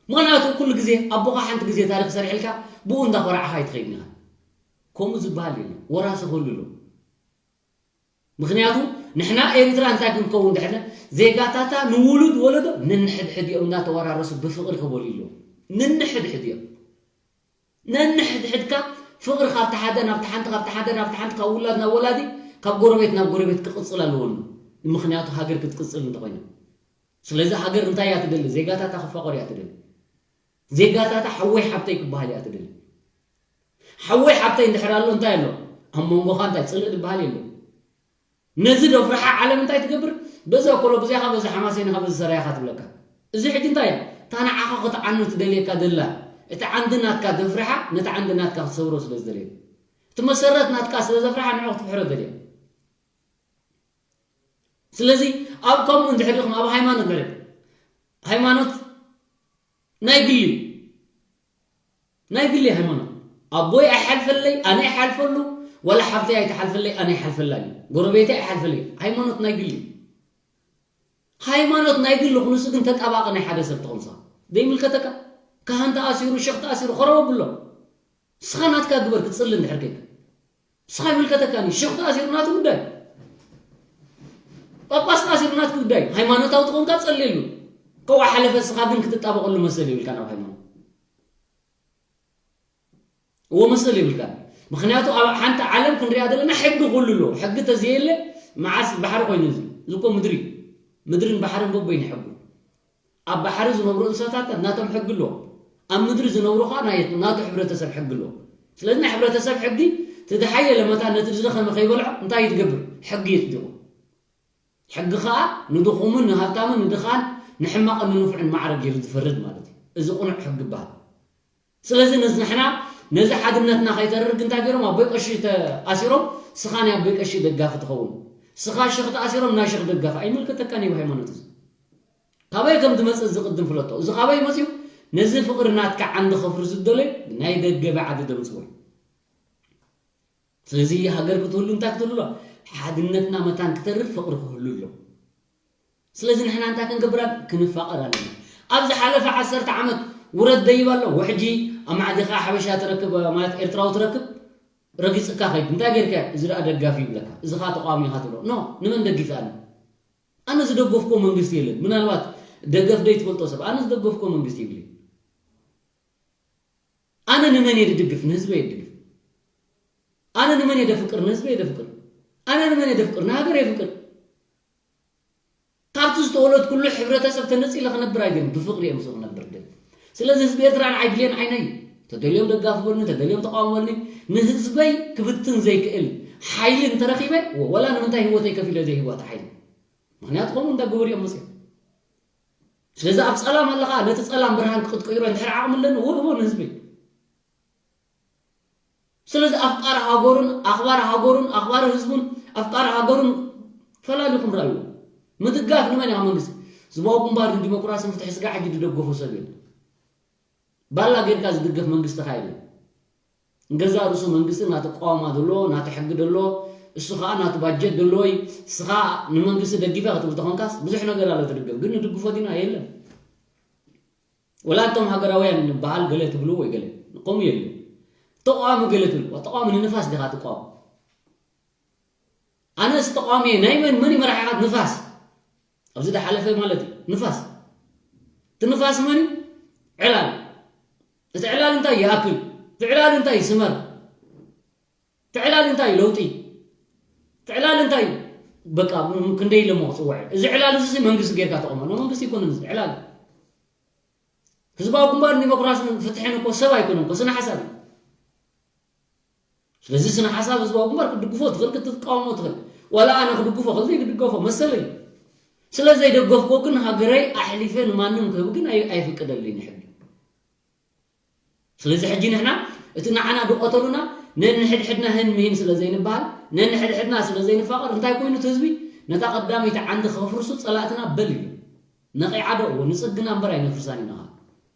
ምኽንያቱ ኩሉ ግዜ ኣቦኻ ሓንቲ ግዜ ታሪክ ሰሪሕልካ ብኡ እንዳኾራዕኻ ኣይትኸይድን ኢኻ። ከምኡ ዝበሃል የለን። ወራሲ ክህሉ ኣሎ። ምኽንያቱ ንሕና ኤሪትራ እንታይ ክንከውን ድሕነ ዜጋታታ ንውሉድ ወለዶ ነንሕድሕድ እዮም እንዳተወራረሱ ብፍቕሪ ክበልዩ ኣለዉ። ነንሕድሕድ እዮም። ነንሕድሕድካ ፍቕሪ ካብቲ ሓደ ናብቲ ሓንቲ ካብቲ ሓደ ናብቲ ሓንቲ ካብ ውላድ ናብ ወላዲ ካብ ጎረቤት ናብ ጎረቤት ክቕፅል ኣለዎ። ምኽንያቱ ሃገር ክትቅፅል እንተኾይና ስለዚ ሃገር እንታይ እያ ትደሊ? ዜጋታታ ክፋቐሩ እያ ትደሊ። ዜጋታታ ሓወይ ሓብተይ ክበሃል እያ ትደሊ። ሓወይ ሓብተይ እንድሕር ኣሎ እንታይ ኣሎ? ኣብ መንጎኻ እንታይ ፅልእ ዝበሃል የለን። ነዚ ዶ ፍርሓ ዓለም እንታይ ትገብር? በዚ ኣኮሎ ብዚያኻ በዚ ሓማሴንኻ በዚ ሰራያኻ ትብለካ። እዚ ሕጂ እንታይ እያ? እታ ንዓኻ ክትዓኑ ትደልየካ ደላ እቲ ዓንዲ ናትካ ደፍርሓ ነቲ ዓንዲ ናትካ ክትሰብሮ ስለ ዝደለየ እቲ መሰረት ናትካ ስለ ዘፍርሓ ንዑ ክትፍሕሮ ደልያ። ስለዚ ኣብ ከምኡ እንድሕር ኢኹም ኣብ ሃይማኖት ንርኢ ሃይማኖት ናይ ግሊ ናይ ግሊ ሃይማኖት ኣቦይ ኣይሓልፈለይ ኣነ ይሓልፈሉ ወላ ሓብተይ ኣይትሓልፈለይ ኣነ ይሓልፈላ እዩ ጎረቤተይ ኣይሓልፈለይ ሃይማኖት ናይ ግሊ ሃይማኖት ናይ ግሊ ክንሱ ግን ተጣባቂ ናይ ሓደ ሰብ ትኾንሳ ዘይምልከተካ ካህን ተኣሲሩ ሸኽ ተኣሲሩ ኸረው ኣብሎ ንስኻ ናትካ ግበር ክትፅሊ እንድሕር ከይካ ንስኻ ይምልከተካን እዩ። ሽኽ ተኣሲሩ ናቱ ጉዳይ። ጳጳስ ተኣሲሩ ናትኪ ጉዳይ። ሃይማኖታዊ ትኾንካ ትጸልየሉ። ከዋ ሓለፈ እስኻ ግን ክትጣበቐሉ መሰል የብልካን ኣብ ሃይማኖት። እዎ መሰል የብልካን። ምኽንያቱ ኣብ ሓንቲ ዓለም ክንሪኣ ዘለና ሕጊ ኩሉ ኣሎ። ሕጊ ተዘየለ መዓስ ባሕሪ ኮይኑ እዚ። እዚ እኮ ምድሪ እዩ። ምድርን ባሕርን በበይኑ ሕጉ። ኣብ ባሕሪ ዝነብሩ እንስሳታት ናቶም ሕጊ ኣለዎም። ኣብ ምድሪ ዝነብሩ ኸዓ ናይ ናቱ ሕብረተሰብ ሕጊ ኣለዎም። ስለዚ ናይ ሕብረተሰብ ሕጊ እቲ ዝሓየለ መታን ነቲ ዝደኸመ ከይበልዖ እንታይ እዩ ዝገብር? ሕጊ የፅድቑ። ሕጊ ኸዓ ንድኹምን ንሃብታምን ንድኻን ንሕማቕን ንንፉዕን ማዕረ ገይሩ ዝፈርድ ማለት እዩ። እዚ ቕኑዕ ሕጊ ይበሃል። ስለዚ ንሕና ነዚ ሓድነትና ከይተርግ እንታይ ገይሮም ኣቦይ ቀሺ ተኣሲሮም ስኻ ናይ ኣቦይ ቀሺ ደጋፊ ትኸውን ስኻ ሽኽ ተኣሲሮም ናይ ሽኽ ደጋፊ ኣይምልከተካን እዩ ሃይማኖት። እዚ ካበይ ከም ዝመጽእ ዝቕድም ፍለጦ። እዚ ካበይ መጽዩ? ነዚ ፍቕሪ ናትካ ዓንዲ ከፍርስ ዝደለዩ ናይ ደገ ብዓዲ ደምጽዎ እዩ። ስለዚ ሃገር ክትህሉ እንታይ ክትህሉ ኣሎ? ሓድነትና መታን ክተርፍ ፍቕሪ ክህሉ ኣሎ። ስለዚ ንሕና እንታይ ክንገብር ኣለ-፣ ክንፋቐር ኣለና። ኣብ ዝሓለፈ ዓሰርተ ዓመት ውረድ ደይብ ኣሎ። ውሕጂ ኣብ ማዕዲኻ ሓበሻ ትረክብ፣ ማለት ኤርትራዊ ትረክብ፣ ረጊጽካ ከይድ። እንታይ ጌርካ? እዚ ደኣ ደጋፊ ይብለካ። እዚ ኸኣ ተቃዋሚ ኢኻ ትብሎ። ኖ፣ ንመን ደጊፈ ኣነ? ኣነ ዝደገፍኮ መንግስቲ የለን። ምናልባት ደገፍ ደይ ትፈልጦ ሰብ፣ ኣነ ዝደገፍኮ መንግስቲ ይብሊ። ኣነ ንመን እየ ድድግፍ? ንህዝበይ እየ ድግፍ። ኣነ ንመን እየ ደፍቅር? ንህዝበይ እየ ደፍቅር። ኣነ ንመን እየ ደፍቅር? ንሃገር እየ ፍቅር። ካብቲ ዝተወለድኩሉ ሕብረተሰብ ተነጺለ ክነብር ኣይደልን፣ ብፍቅሪ እየ ምስኡ ክነብር ደሊ። ስለዚ ህዝቢ ኤርትራ ንዓይ ድልየን ዓይነይ እዩ። ተደልዮም ደጋፍበኒ፣ ተደልዮም ተቃውሞኒ፣ ንህዝበይ ክብትን ዘይክእል ሓይሊ እንተረኺበ፣ ወ-፣ ወላ ንምንታይ ህይወተይ ከፊለ ዘይህወት ሓይሊ። ምኽንያቱ ከምኡ እንዳገበሩ እዮም መፅዮም። ስለዚ ኣብ ጸላም ኣለኻ፣ ነቲ ጸላም ብርሃን ክትቅይሮ እንድሕር ዓቕሚ ኣለኒ፣ ውህቦ ንህዝበይ። ስለዚ ኣፍቃሪ ሃገሩን ኣኽባሪ ሃገሩን ኣኽባሪ ህዝቡን ኣፍቃሪ ሃገሩን ፈላሊኹም ረኣይዎ። ምድጋፍ ንመን ኢኻ መንግስቲ? ህዝባዊ ግንባር ንዲሞክራስን ፍትሒ ስጋዕ ሕጂ ዝደገፎ ሰብ የለን። ባላ ጌርካ ዝድገፍ መንግስቲ ኸኣ የለን። ንገዛእ ርእሱ መንግስቲ ናቱ ቀዋማ ዘለዎ፣ ናቱ ሕጊ ዘለዎ፣ እሱ ኸኣ ናቱ ባጀት ዘለዎ እዩ። እስኻ ንመንግስቲ ደጊፈ ክትብል ተኾንካስ ብዙሕ ነገር ኣሎ ትድገፍ። ግን ንድግፎ ዲና? የለን። ወላ እቶም ሃገራውያን ንበሃል ገለ ትብሉ ወይ ገለ፣ ከምኡ የለን። ተቃዋሚ ገለ ትብሉ፣ ተቃዋሚ ንንፋስ ዲኻ ትቃወም? ኣነስ ተቃዋሚ እየ። ናይ መን፣ መን ይመራሕኻ? ንፋስ። ኣብዚ ዝሓለፈ ማለት እዩ። ንፋስ። እቲ ንፋስ መን እዩ? ዕላል። እቲ ዕላል እንታይ ይኣክል? እቲ ዕላል እንታይ ይስመር? እቲ ዕላል እንታይ እዩ? ለውጢ። እቲ ዕላል እንታይ እዩ? በቃ፣ ም-፣ ክንደይ ኢለ እሞ ክጽውዕ? እዚ ዕላል እዚ መንግስቲ ጌርካ ተቐመጦ። መንግስቲ ይኮነን እዚ ዕላል። ህዝባዊ ግንባር ዲሞክራስን ፍትሕን እኮ ሰብ ኣይኮነን እኮ፣ ስነ ሓሳብ እዩ። ስለዚ ስነ ሓሳብ ህዝባዊ ግንባር ክትድግፎ ትኽእል፣ ክትቃወሞ ትኽእል። ዋላ ኣነ ክድግፎ ክእል፣ ዘይክድገፎ መሰለይ እዩ። ስለ ዘይደገፍኩ ግን ሃገረይ ኣሕሊፈ ንማንም ክህብ ግን ኣይ-፣ ኣይፍቅደልይን ሕጊ። ስለዚ ሕጂ ንሕና እቲ ንዓና ዝቐተሉና ነንሕድሕድና ህን ምሂን ስለ ዘይንበሃል፣ ነንሕድሕድና ስለ ዘይንፋቐር፣ እንታይ ኮይኑ እቲ ህዝቢ? ነታ ቀዳመይቲ ዓንዲ ከፍርሱ ጸላእትና በል ኢሉ። ነቒዓ ዶ? እወ፣ ንጽግና እምበር ኣይነፍርሳን ኢና ኸኣ።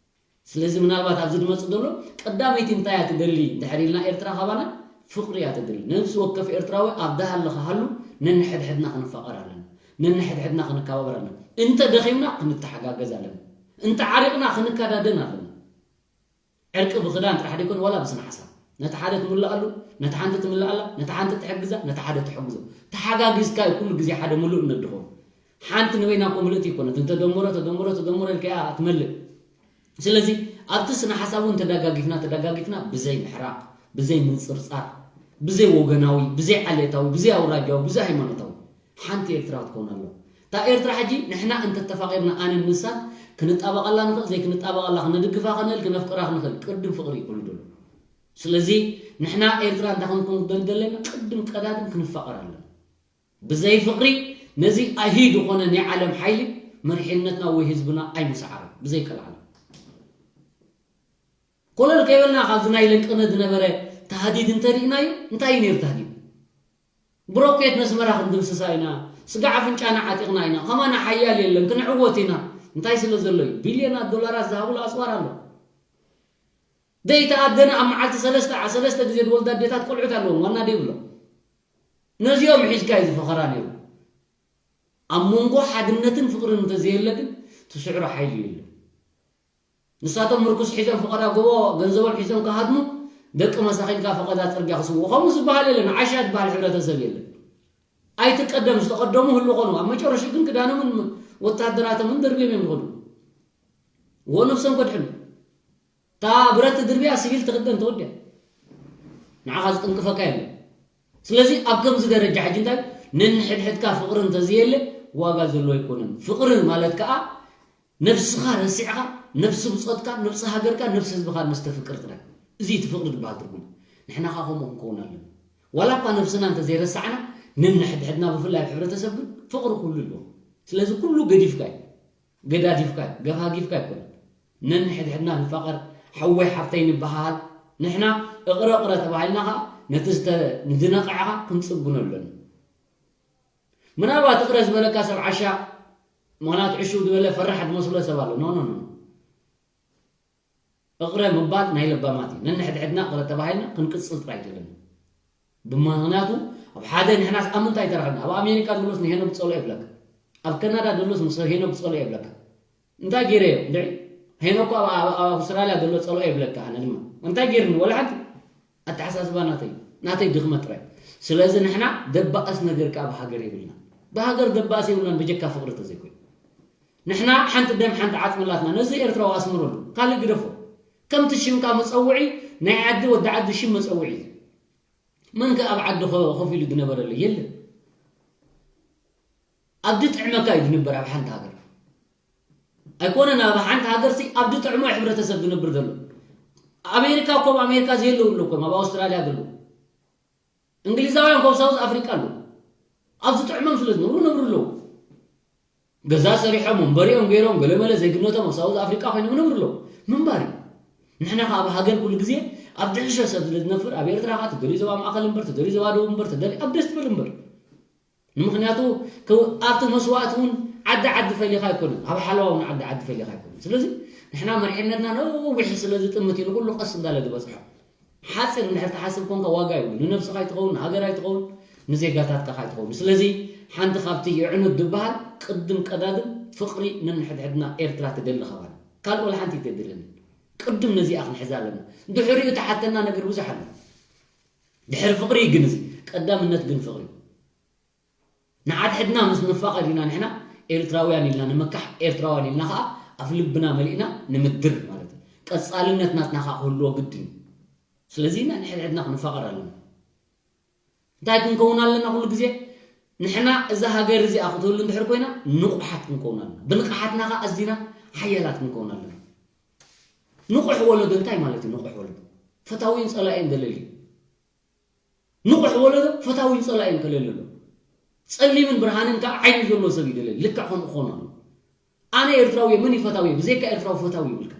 ስለዚ ምናልባት ኣብዚ ዝመጽእ ዘሎ ቀዳመይቲ እንታይ እያ ትደሊ እንድሕር ኢልና ኤርትራ ካባና ፍቕሪ እያ ትደሊ። ነብሲ ወከፍ ኤርትራዊ ኣብ ደሃለኻ ሃሉ ነንሕድሕድና ክንፋቐር ኣለና። ነንሕድሕድና ክንከባበር ኣለና። እንተ ደኺምና ክንተሓጋገዝ ኣለና። እንተ ዓሪቕና ክንከዳደን ኣለና። ዕርቂ ብኽዳን ጥራሕ ደይኮነ ዋላ ብስነ ሓሳብ። ነቲ ሓደ ትምልኣሉ፣ ነቲ ሓንቲ ትምልኣላ፣ ነቲ ሓንቲ ትሕግዛ፣ ነቲ ሓደ ትሕግዞ። ተሓጋጊዝካ እዩ ኩሉ ግዜ ሓደ ምሉእ እምነት ድኸውን። ሓንቲ ንበይና እኮ ምልእቲ ኣይኮነት። እንተ ደመሮ፣ ተደመሮ፣ ተደመሮ ኢልካ እያ ትመልእ። ስለዚ ኣብቲ ስነ ሓሳብ እውን ተደጋጊፍና፣ ተደጋጊፍና ብዘይ ምሕራቕ፣ ብዘይ ምንጽርጻር፣ ብዘይ ወገናዊ፣ ብዘይ ዓሌታዊ፣ ብዘይ ኣውራጃዊ፣ ብዘይ ሃይማኖታዊ ሓንቲ ኤርትራ ክትከውን ኣለዋ። እታ ኤርትራ ሕጂ ንሕና እንተተፋቒርና ኣነን ንሳን ክንጣበቐላ ንኽእል፣ ዘይክንጣበቐላ ክነድግፋ ክንእል፣ ክነፍቅራ ክንኽእል። ቅድም ፍቕሪ እዩ ኩሉ ዘሎ። ስለዚ ንሕና ኤርትራ እንታይ ክንከውን ክደሊ ዘለና? ቅድም ቀዳድም ክንፋቐር ኣለና። ብዘይ ፍቕሪ ነዚ ኣሂ ዝኾነ ናይ ዓለም ሓይሊ መሪሕነትና ወይ ህዝብና ኣይምስዓርን። ብዘይ ቀልዓለም። ኮለል ከይበልና ካብዚ ናይ ለንቅነ ዝነበረ ታህዲድ እንተሪእናዮ፣ እንታይ እዩ ነይሩ ታህዲድ? ብሮኬት ነስመራ ክንድምስሳ ኢና፣ ስጋዕ ኣፍንጫና ዓጢቕና ኢና፣ ከማና ሓያል የለን፣ ክንዕወት ኢና። እንታይ ስለ ዘሎ እዩ? ቢልዮናት ዶላራት ዝሃብሉ ኣጽዋር ኣሎ። ደይተኣደነ ኣብ መዓልቲ ሰለስተ፣ ሰለስተ ግዜ ዝወልዳ ኣዴታት ቆልዑት ኣለዎም፣ ዋና ደይብሎም። ነዚኦም ሒዝካ እዩ ዝፈኸራ ነይሩ። ኣብ መንጎ ሓድነትን ፍቕርን እንተዘየለ ግን ትስዕሮ ሓይሊ የለን። ንሳቶም ምርኩስ ሒዞም ፈቐዳ ጎቦ ገንዘቦም ሒዞም ክሃድሙ፣ ደቂ መሳኺንካ ፈቐዳ ጽርግያ ክስውኡ። ከምኡ ዝበሃል የለን፣ ዓሻ ዝበሃል ሕብረተሰብ የለን። ኣይትቀደም፣ ዝተቐደሙ ህሉ ኾኑ፣ ኣብ መጨረሽኡ ግን ክዳኖምን ወታደራቶምን ደርብዮም እዮም ዝኸዱ። እዎ ነብሶም ከድሕኑ። እታ ብረት ትድርብያ ሲቪል ትኽደን ተወድያ። ንዓኻ ዝጥንቅፈካ የለን። ስለዚ ኣብ ከምዚ ደረጃ ሕጂ እንታይ ነንሕድሕድካ ፍቕሪ እንተዘየለ ዋጋ ዘለዎ ኣይኮነን። ፍቕሪ ማለት ከኣ ነብስኻ ረሲዕኻ፣ ነብሲ ብጾትካ፣ ነብሲ ሃገርካ፣ ነብሲ ህዝብኻ ምስ ተፍቅር ጥራይ። እዚ እቲ ፍቕሪ ዝበሃል ትርጉም። ንሕና ከኣ ከምኡ ክንከውን ኣለና። ዋላ እኳ ነብስና እንተዘይረሳዕና፣ ነንሕድሕድና ብፍላይ ኣብ ሕብረተሰብ ግን ፍቕሪ ኩሉ ኣለዎ። ስለዚ ኩሉ ገዲፍካ እዩ። ገዳዲፍካ፣ ገፋጊፍካ ኣይኮነን። ነንሕድሕድና ንፋቐር፣ ሓወይ ሓፍተይ ንበሃሃል። ንሕና እቕረ እቕረ ተባሂልና ኸኣ ነቲ ዝተ-፣ ንዝነቕዐኻ ክንጽግኖ ኣለና። ምናልባት እቕረ ዝበለካ ሰብ ዓሻ፣ ምኽንያቱ ዕሽው ዝበለ ፈራሕ ዝመስሎ ሰብ ኣሎ። ኖ ኖ ኖ። እቕረ ምባል ናይ ለባማት እዩ። ነንሕድሕድና እቕረ ተባሂልና ክንቅጽል ጥራይ እዩ ዘለና። ብምኽንያቱ ኣብ ሓደ ንሕናስ ኣብ ምንታይ ተረኽብና? ኣብ ኣሜሪካ ዘሎስ ንሄኖክ ጸሎ የብለካ። ኣብ ካናዳ ዘሎስ ምስ ሄኖክ ጸሎ የብለካ። እንታይ ገይረ እየ? እንድዒ ሄኖክ ኣብ ኣብ- ኣብ ኣውስትራልያ ዘሎ ጸሎ የብለካ። ኣነ ድማ እንታይ ገይርኒ? ወላ ሓንቲ። ኣተሓሳስባ ናተይ፣ ናተይ ድኽመት ጥራይ። ስለዚ ንሕና ደባእስ ነገር ከኣ ኣብ ሃገር የብልና። ብሃገር ደባእስ የብልናን፣ በጀካ ፍቕሪ ተዘይኮይኑ። ንሕና ሓንቲ ደም ሓንቲ ዓጽሚ ኣላትና። ነዚ ኤርትራዊ ኣስምረሉ። ካልእ ግደፎ። ከምቲ ሽምካ መጸውዒ፣ ናይ ዓዲ ወዲ ዓዲ ሽም መጸውዒ እዩ። መን ከ ኣብ ዓዲ ኮ- ኮፍ ኢሉ ዝነበረሉ? የለን። ኣብ ዝጥዕመካ እዩ ዝንበር ኣብ ሓንቲ ሃገር። ኣይኮነን ኣብ ሓንቲ ሃገርሲ ኣብ ዝጥዕሞ ሕብረተሰብ ዝነብር ዘሎ። ኣሜሪካ እኮ ኣብ ኣሜሪካ ዘየለዉ ኣለዉ እኮ ኣብ ኣውስትራልያ ዘለዉ። እንግሊዛውያን እኮ ኣብ ሳውዝ ኣፍሪቃ ኣለዉ። ኣብ ዝጥዕሞም ስለ ዝነብሩ ይነብሩ ኣለዉ። ገዛ ሰሪሖም፣ መንበሪኦም ገይሮም፣ ገለመለ ዜግነቶም ኣብ ሳውዝ ኣፍሪቃ ኮይኖም ይነብሩ ኣለዉ። ምንባር እዩ። ንሕና ከኣ ኣብ ሃገር ኩሉ ግዜ ኣብ ዝሕሸ ሰብ ስለ ዝነፍር፣ ኣብ ኤርትራ ከኣ ትደልዩ ዞባ ማእከል እምበር፣ ትደልዩ ዞባ ደቡብ እምበር፣ ትደልዩ ኣብ ደስ ትብል እምበር። ንምኽንያቱ ከው- ኣብቲ መስዋእቲ እውን ዓዲ ዓዲ ፈሊኻ ኣይኮነን፣ ኣብ ሓለዋ እውን ዓዲ ዓዲ ፈሊኻ ኣይኮነን። ስለዚ ንሕና መሪሕነትና ነዊሕ ስለ ዝጥምት እዩ ንኹሉ ቀስ እንዳለ ዝበጽሖ። ሓጺር እንድሕር ትሓስብ ኮንካ ዋጋ ይብሉ። ንነብስኻ ኣይትኸውን፣ ንሃገር ኣይትኸውን፣ ንዜጋታትካ ከኣ ኣይትኸውን። ስለዚ ሓንቲ ካብቲ የዕኑድ ዝበሃል ቅድም ቀዳድም ፍቕሪ ነንሕድሕድና ኤርትራ ትደሊ ከባል። ካልእ ወላ ሓንቲ ኣይተድልን። ቅድም ነዚኣ ክንሕዛ ኣለና። ድሕሪኡ ተሓተና ነገር ብዙሕ ኣሎ። ድሕሪ ፍቕሪ ግን እዚ ቀዳምነት ግን ፍቕሪ። ንሓድሕድና ምስ ንፋቐር ኢና ንሕና ኤርትራውያን ኢልና ንምካሕ፣ ኤርትራውያን ኢልና ከኣ ኣፍ ልብና መሊእና ንምድር ማለት እዩ። ቀጻልነት ናትና ከኣ ክህልዎ ግድን እዩ። ስለዚ ኢና ንሕድሕድና ክንፋቐር ኣለና። እንታይ ክንከውን ኣለና ኩሉ ግዜ? ንሕና እዛ ሃገር እዚኣ ክትህሉ እንድሕር ኮይና ንቑሓት ክንከውን ኣለና። ብንቕሓትና ከኣ ኣዚና ሓያላት ክንከውን ኣለና። ንቑሕ ወለዶ እንታይ ማለት እዩ? ንቑሕ ወለዶ ፈታዊን ጸላኢን ደለሊ። ንቑሕ ወለዶ ፈታዊን ጸላኢን ከለሊ ኣሎ። ጸሊምን ብርሃንን ከኣ ዓይኒ ዘለዎ ሰብ እዩ ደለሊ። ልክዕ ከምኡ ክኾን ኣለዎ። ኣነ ኤርትራዊ እየ፣ መን እዩ ፈታዊ? ብዘይካ ኤርትራዊ ፈታዊ ይብልካ።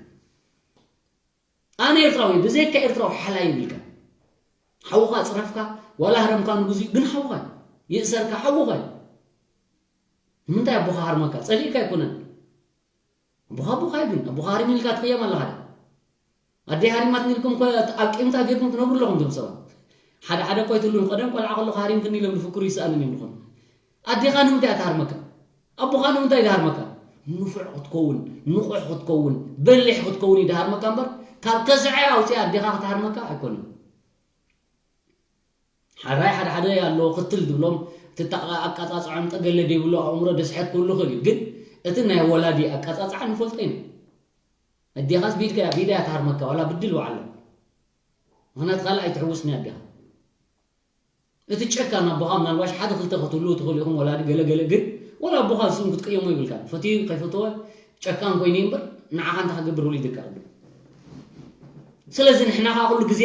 ኣነ ኤርትራዊ እየ፣ ብዘይካ ኤርትራዊ ሓላይ ይብልካ። ሓውኻ ጽረፍካ፣ ዋላ ህረምካ ንግዜኡ፣ ግን ሓውኻ እዩ። ይእሰርካ፣ ሓውኻ እዩ። ንምንታይ ኣቦኻ ሃርመካ? ጸሊእካ ኣይኮነን። ኣቦኻ ኣቦኻ እዩ፣ ግን ኣቦኻ ሃሪሙ ኢልካ ትቕየም ኣለኻ ዶ? ኣደይ ሃሪማትኒ ኢልኩም እኮ ኣብ ቂምታ ጌርኩም ትነብሩ ኣለኹም እዞም ሰባት። ሓደ ሓደ እኮ ኣይትህሉን። ቀደም ቆልዓ ከለኹ ሃሪምክኒ ኢሎም ዝፍክሩ ይስኣኑኒ እዮም ዝኾኑ። ኣዴኻ ንምንታይ እያ ትሃርመካ? ኣቦኻ ንምንታይ እዩ ዝሃርመካ? ንፉዕ ክትከውን፣ ንቑሕ ክትከውን፣ በሊሕ ክትከውን እዩ ዝሃርመካ እምበር፣ ካብ ከስዐ ኣውፂኣ ኣዴኻ ክትሃርመካ ኣይኮነን። ሓራይ ሓደ ሓደ ኣሎ ክትል ዝብሎም፣ እቲ ኣቃ- ኣቃጻጽዖም ጠገለ ዘይብሉ ኣእምሮ ደስሐት ክህሉ ይኽእል እዩ። ግን እቲ ናይ ወላዲ ኣቃጻጽዓ ንፈልጦ ኢና። ኣዴኻስ ብኢድካ እያ፣ ብኢዳ እያ ትሃርመካ፣ ዋላ ብድል ዋዕላ። ምኽንያቱ ካልእ ኣይትሕውስን እያ ኣዴኻ። እቲ ጨካን ኣቦኻ ምናልባሽ ሓደ ክልተ ክትህልዉ ትኽእሉ ኢኹም፣ ወላዲ ገለ ገለ፣ ግን ወላ ኣቦኻ ንስኹም ክትቅየሞ ይብልካ። ፈትዩ ከይፈተወ ጨካን ኮይኑ እምበር ንዓኻ እንታይ ክገብር ወሊድካ ኣሎ። ስለዚ ንሕና ከኣ ኩሉ ግዜ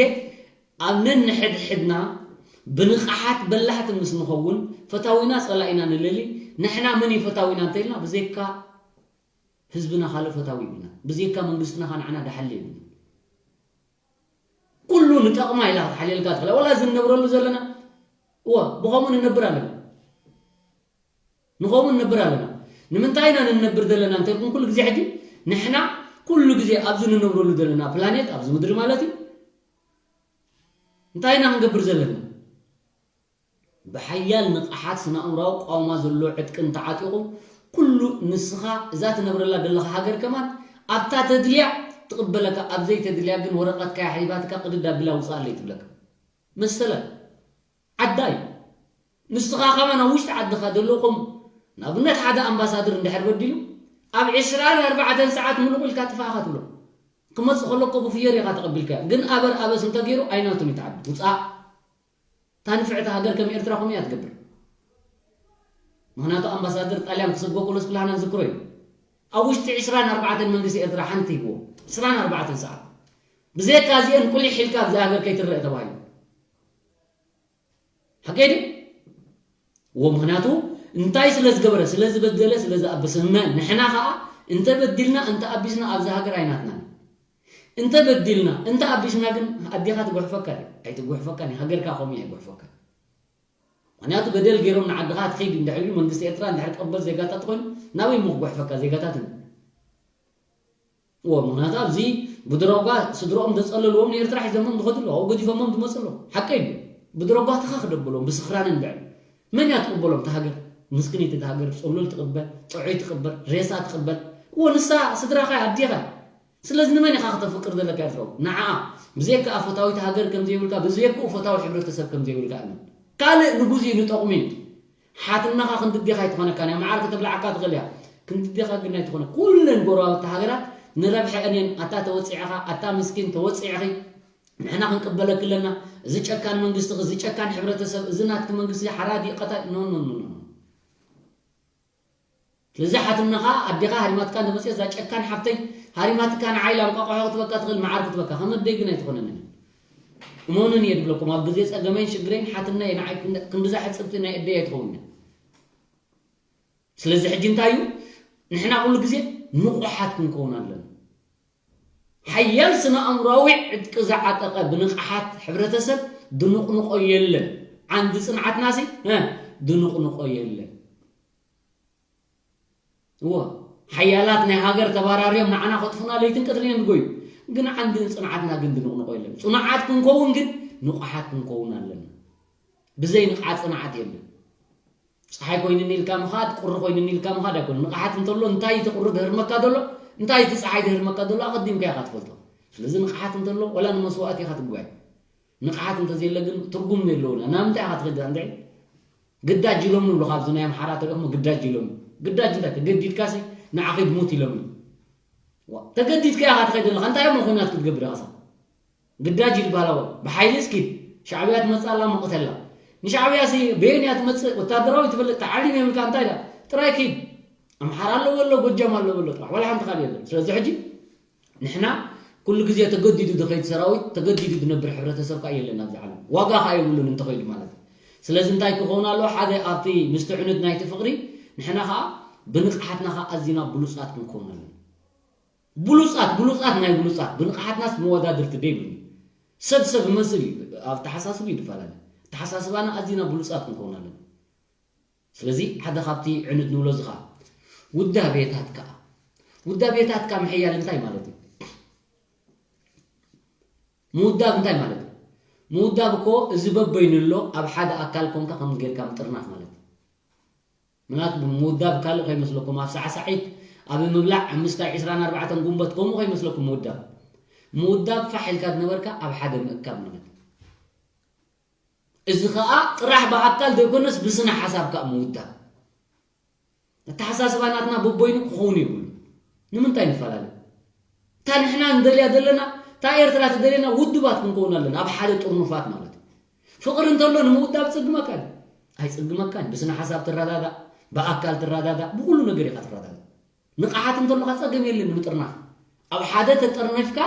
ኣብ ነንሕድሕድና ብንቕሓት በላሕቲ ምስ ንኸውን፣ ፈታዊና ጸላኢና ንለሊ። ንሕና መን እዩ ፈታዊና እንተኢልና፣ ብዘይካ ህዝብና ካልእ ፈታዊ የብልና። ብዘይካ መንግስትና ከኣ ንዓና ደሓሊ የብልና። ኩሉ ንጠቕማ ኢላ ክትሓልየልካ ትኽእላ። ወላ እዚ ንነብረሉ ዘለና፣ እወ፣ ብኸምኡ ንነብር ኣለና። ንኸምኡ ንነብር ኣለና። ንምንታይ ኢና ንነብር ዘለና እንተልኩም፣ ኩሉ ግዜ ሕጂ ንሕና ኩሉ ግዜ ኣብዚ ንነብረሉ ዘለና ፕላኔት፣ ኣብዚ ምድሪ ማለት እዩ፣ እንታይ ኢና ክንገብር ዘለና? ብሓያል ንቕሓት ስነ-ኣእምሮኣዊ ቃውማ ዘለዎ ዕጥቂ እንተዓጢቑ፣ ኩሉ ንስኻ እዛ ትነብረላ ዘለኻ ሃገር ከማን ኣብታ ተድልያ ትቕበለካ፣ ኣብ ዘይተድልያ ግን ወረቐትካ ሓይባትካ ቅድድ ኣቢላ ውጻእ ኣለይ ትብለካ። መሰላ ዓዳ እዩ። ንስኻ ከማን ኣብ ውሽጢ ዓድኻ ዘለኹም፣ ንኣብነት ሓደ ኣምባሳደር እንድሕር በዲሉ፣ ኣብ ዕስራን ኣርባዕተን ሰዓት ምሉቕ ኢልካ ጥፋእኻ ትብሎ። ክመጽእ ከሎ እኮ ብፍዮሪ ኢኻ ተቐቢልካዮ። ግን ኣበር ኣበስ እንተገይሩ ኣይናቱን እዩ እቲ ዓዲ። ውጻእ። እታ ንፍዕቲ ሃገር ከም ኤርትራ ከምኡ እያ ትገብር። ምኽንያቱ ኣምባሳደር ጣልያን ክሰጎ ከሎስ ኩላህና ንዝክሮ እዩ። ኣብ ውሽጢ ዕስራን ኣርባዕተን መንግስቲ ኤርትራ ሓንቲ ሂብዎ። ዕስራን ኣርባዕተን ሰዓት። ብዘይካ እዚአን ቁሊሕ ኢልካ ኣብዛ ሃገር ከይትረአ ተባሂሉ። ሓቀይ ድዩ? እዎ፣ ምኽንያቱ እንታይ ስለ ዝገበረ፣ ስለ ዝበደለ፣ ስለ ዝኣበሰ፣ መ-፣ ንሕና ኸኣ እንተ በዲልና፣ እንተ ኣቢስና ኣብዛ ሃገር ኣይናትናን። እንተ በዲልና፣ እንተ ኣቢስና ግን ኣዴኻ ትጉሕፈካ ድያ? ኣይትጉሕፈካን እያ። ሃገርካ ከምኡ እያ ይጉሕፈካ። ምክንያቱ በደል ገይሮም ንዓድኻ ትኸይድ እንድሕር ኢሉ መንግስቲ ኤርትራ እንድሕር ቀበል ዜጋታት ኮይኑ ናበይ ምኽጓሕፈካ ዜጋታትን? እዎ፣ ምክንያቱ ኣብዚ ብድሮጓ ስድሮኦም ዘጸለልዎም ንኤርትራ ሒዞሞም ዝኸዱ ኣለዉ፣ ኣብኡ ገዲፎሞም ዝመጹ ኣለዉ። ሓቀይ ድዩ? ብድሮጓ ትኻ ክደብሎም ብስኽራንን ብዕል መን እያ ትቕበሎም? እታ ሃገር ምስክኒት፣ እታ ሃገር ጽሉል ትቕበል፣ ጥዑይ ትቕበል፣ ሬሳ ትቕበል። እዎ፣ ንሳ ስድራኻ እያ፣ ኣዴኻ እያ። ስለዚ ንመን ኢኻ ከተፍቅር ዘለካ ኤርትራዊ? ንዓኣ። ብዘይካ ፈታዊት ሃገር ከም ዘይብልካ፣ ብዘይክኡ ፈታዊ ሕብረተሰብ ከም ዘይብልካ እመን። ካልእ ንጉዚ ንጠቕሚ እዩ። ሓትናኻ ክንድዴኻ ኣይትኾነካን እያ። መዓር ከተብልዓካ ትኽእል እያ። ክንድዴኻ ግን ኣይትኾነ። ኩለን ጎረባብቲ ሃገራት ንረብሐአን እየን። ኣታ ተወጺዕኻ፣ ኣታ ምስኪን ተወጺዕኺ፣ ንሕና ክንቅበለኪ ኣለና። እዚ ጨካን መንግስቲ፣ እዚ ጨካን ሕብረተሰብ፣ እዚ ናትኪ መንግስቲ ሓራዲ ቀታል። ኖ፣ ኖ፣ ኖ፣ ኖ። ስለዚ ሓትነኻ፣ ኣዴኻ ሃሪማትካ እንተመፅኦ፣ እዛ ጨካን ሓፍተይ ሃሪማትካ ንዓይ ኢላ እንቋቑሖ ክትበካ ትኽእል፣ መዓር ክትበካ፣ ከም ኣደይ ግን ኣይትኾነንን። እመኑኒ እየ ድብለኩም፣ ኣብ ግዜ ፀገመይን ሽግረይን ሓትነይ እየ ንዓይ ክንድ-፣ ክንድዛ ሕፅብቲ ናይ ኣደይ ኣይትኸውን እያ። ስለዚ ሕጂ እንታይ እዩ? ንሕና ኩሉ ግዜ ንቑሓት ክንከውን ኣለና። ሓያል ስነ ኣእምሮኣዊ ዕጥቂ ዝዓጠቐ ብንቕሓት ሕብረተሰብ ድንቕንቖ የለን። ዓንዲ ጽንዓትናሲ፣ እ፣ ድንቕንቆ የለን። እወ፣ ሓያላት ናይ ሃገር ተባራርዮም ንዓና ከጥፉና ለይትን ቀትርን እዮም ዝጎዩ። ግን ዓንዲ ጽንዓትና ግን ድንቕንቆ የለን። ጽኑዓት ክንከውን ግን ንቑሓት ክንከውን ኣለና። ብዘይ ንቕሓት ጽንዓት የለን። ጸሓይ ኮይኑኒ ኢልካ ምኻድ፣ ቁሪ ኮይኑኒ ኢልካ ምኻድ ኣይኮነን። ንቕሓት እንተሎ እንታይ እቲ ቁሪ ድህርመካ ዘሎ፣ እንታይ እቲ ጸሓይ ድህርመካ ዘሎ ኣቐዲምካ ኢኻ ትፈልጦ። ስለዚ ንቕሓት እንተሎ ዋላ ንመስዋእቲ ኢኻ ትጓየ። ንቕሓት እንተዘየለ ግን ትርጉም የለዎን። ናብ ምንታይ ኢኻ ትኸይድ? እንድዒ ግዳጅ ኢሎም ንብሉኻ ኣብዚ ናይ ኣምሓራ ተሪኦም ግዳጅ ኢሎም። ግዳጅ እንታይ? ተገዲድካሲ ንዓ ኺድ ሙት ኢሎም። ዋ፣ ተገዲድካ ኢኻ ትኸይድ ዘለኻ። እንታይ እሞ ኹናት ክትገብር ኢኻ? ግዳጅ ይበሃል። ብሓይሊ እስኪ ሻዕብያ ትመጽእ ኣላ፣ ምቕተላ። ንሻዕብያ ሲ በየን እያ ትመጽእ? ወታደራዊ ትፈልጥ፣ ተዓሊም የብልካ፣ እንታይ ኢላ? ጥራይ ኪድ። ኣምሓራ ኣሎ በሎ፣ ጎጃም ኣሎ በሎ ጥራሕ። ዋላ ሓንቲ ካልእ የለን። ስለዚ ሕጂ ንሕና ኩሉ ግዜ ተገዲዱ ዝኸይድ ሰራዊት፣ ተገዲዱ ዝነብር ሕብረተሰብ ከኣ የለን ኣብዚ ዓለም። ዋጋ ከኣ የብሉን እንተኸይዱ ማለት እዩ። ስለዚ እንታይ ክኸውን ኣለዎ? ሓደ ኣብቲ ምስቲ ዕኑድ ናይቲ ፍቕሪ፣ ንሕና ከኣ ብንቕሓትና ከኣ ኣዚና ብሉጻት ክንከውን ኣለና። ብሉጻት፣ ብሉጻት ናይ ብሉጻት፣ ብንቕሓትናስ መወዳድርቲ ደይብሉ። ሰብ ሰብ ይመስል እዩ፣ ኣብ ኣተሓሳስባ እዩ ዝፈላለ። ኣተሓሳስባና ኣዚና ብሉጻት ክንከውን ኣለና። ስለዚ ሓደ ካብቲ ዕኑድ ንብሎ እዚ ኸኣ ውዳቤታት ከኣ፣ ውዳቤታት ከኣ ምሕያል እንታይ ማለት እዩ? ምውዳብ እንታይ ማለት እዩ? ምውዳብ እኮ እዚ በበይኑ ኣሎ፣ ኣብ ሓደ ኣካል ኮንካ ከም ጌርካ ምጥርናፍ ማለት እዩ። ምናልባት ምውዳብ ካልእ ከይመስለኩም፣ ኣብ ሳዕሳዒት፣ ኣብ ምብላዕ፣ ኣብ ምስታይ ዒስራን ኣርባዕተን ጉንበት ከምኡ ከይመስለኩም ምውዳብ። ምውዳብ ፋሕ ኢልካ ዝነበርካ ኣብ ሓደ ምእካብ ማለት እዩ። እዚ ኸኣ ጥራሕ ብኣካል ዘይኮነስ ብስነ ሓሳብ ከኣ ምውዳብ። ኣተሓሳስባ ናትና በበይኑ ክኸውን የብሉ። ንምንታይ ንፈላለ? እታ ንሕና ንደልያ ዘለና፣ እታ ኤርትራ ትደልየና ውድባት ክንከውን ኣለና፣ ኣብ ሓደ ጥርኑፋት ማለት እዩ። ፍቕሪ እንተሎ ንምውዳብ ጽግመካ እዩ። ኣይጽግመካን። ብስነ ሓሳብ ትረዳዳእ፣ ብኣካል ትረዳዳእ፣ ብኹሉ ነገር ኢኻ ትረዳዳእ። ንቕሓት እንተሎኻ ጸገም የለን ንምጥርናፍ። ኣብ ሓደ ተጠርኒፍካ፣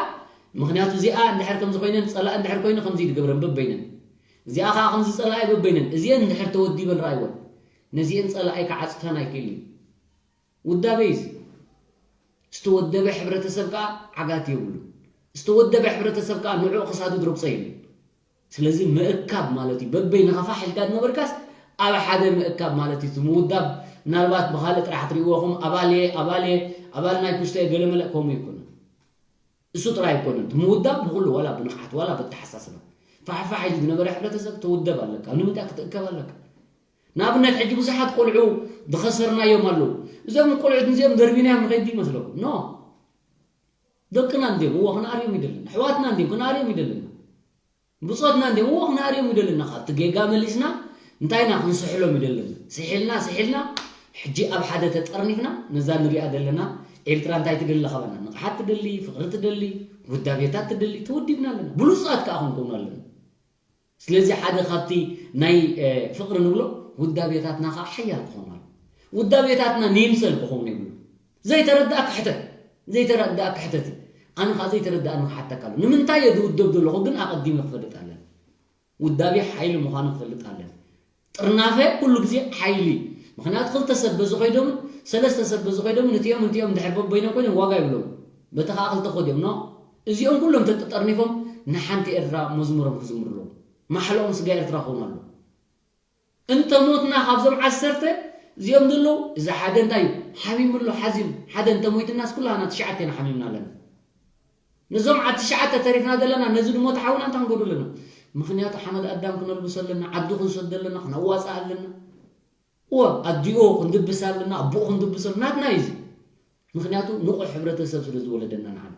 ምኽንያቱ እዚኣ እንድሕር ከምዚ ኮይነን፣ ጸላኢ እንድሕር ኮይኑ ከምዚ ይገብረን በበይነን። እዚኣ ኸኣ ከምዚ ጸላኢ በበይነን። እዚአን እንድሕር ተወዲበን ረኣይወን። ነዚአን ጸላኢ ክዓጽፈን ኣይክእልን እዩ። ውዳበ እዩ እዚ። ዝተወደበ ሕብረተሰብ ከኣ ዓጋት የብሉን። ዝተወደበ ሕብረተሰብ ከኣ ንዕኡ ክሳዱ ዝረግጾ የለን። ስለዚ ምእካብ ማለት እዩ። በበይንኻ ፋሕ ኢልካ ዝነበርካስ ኣብ ሓደ ምእካብ ማለት እዩ። እቲ ምውዳብ ምናልባት ብኻልእ ጥራሕ ትርእይዎ ኢኹም፣ ኣባል እየ፣ ኣባል እየ፣ ኣባል ናይ ኩሽተ እየ፣ ገለመለ ከምኡ ኣይኮነን። እሱ ጥራይ ኣይኮነን። እቲ ምውዳብ ብኹሉ፣ ዋላ ብንቕሓት፣ ዋላ ብኣተሓሳስባ። ፋሕፋሕ ኢሉ ዝነበረ ሕብረተሰብ ትውደብ ኣለካ። ንምንታይ ክትእከብ ኣለካ? ንኣብነት፣ ሕጂ ብዙሓት ቆልዑ ዝኸሰርናዮም ኣለዉ። እዞም ቆልዑት እዚኦም ደርቢናዮም ንኸይድ ይመስለኩም? ኖ። ደቅና እንድዮም፣ እዎ፣ ክንኣርዮም ይደለና። ኣሕዋትና እንድዮም፣ ክንኣርዮም ይደለና። ብጾትና እንድዮም፣ እዎ፣ ክንኣርዮም ይደለና። ካብቲ ጌጋ መሊስና፣ እንታይ ኢና ክንስሕሎም ይደለና። ስሒልና፣ ስሒልና፣ ሕጂ ኣብ ሓደ ተጠርኒፍና፣ ነዛ ንሪኣ ዘለና ኤርትራ እንታይ ትደሊ ካባና? ንቕሓት ትደሊ፣ ፍቕሪ ትደሊ፣ ውዳቤታት ትደሊ፣ ተወዲብና ኣለና። ብሉጻት ከኣ ክንከውን ኣለና። ስለዚ ሓደ ካብቲ ናይ፣ እ፣ ፍቕሪ ንብሎ ውዳቤታትና ኸኣ ሓያል ክኾኑ ኣለዎ። ውዳቤታትና ንይምሰል ክኸውን የብሉ። ዘይተረዳእካ ሕተት፣ ዘይተረዳእካ ሕተት። ኣነ ኸኣ ዘይተረዳእኒ ክሓተካ ኣሎ። ንምንታይ እየ ዝውደብ ዘለኹ ግን ኣቐዲመ ክፈልጥ ኣለኒ። ውዳቤ ሓይሊ ምዃኑ ክፈልጥ ኣለኒ። ጥርናፈ ኩሉ ግዜ ሓይሊ። ምኽንያቱ ክልተ ሰብ በዚ ኮይዶምን ሰለስተ ሰብ በዚ ኮይዶምን እቲኦም እቲኦም ድሕር በበይኖም ኮይኖም ዋጋ ይብሎም። በቲ ኸኣ ክልተ ኮድዮም ኖ። እዚኦም ኩሎም ተጠርኒፎም ንሓንቲ ኤርትራ መዝሙሮም ክዝምሩ ኣለዎም። ማሕልኦም ስጋ ኤርትራ ክኾኑ ኣለዎም። እንተ ሞትና ካብዞም ዓሰርተ እዚኦም ዘለዉ፣ እዚ ሓደ እንታይ እዩ? ሓሚሙ ኣሎ፣ ሓዚኑ። ሓደ እንተ ሞይትናስ ኩላና ትሽዓተ ኢና ሓሚምና ኣለና። ነዞም ዓ-፣ ትሽዓተ ተሪፍና ዘለና፣ ነዚ ድሞ ተሓውና እንታይ ክንገብሩ ኣለና? ምኽንያቱ ሓመድ ኣዳም ክነልብሶ ኣለና፣ ዓዲ ክንሰዶ ኣለና፣ ክነዋፅእ ኣለና። እወ፣ ኣዲኡ ክንድብስ ኣለና፣ ኣቦኡ ክንድብስ ኣለና፣ ናትና እዩ እዚ። ምኽንያቱ ንቑሕ ሕብረተሰብ ስለ ዝወለደና ንዓና።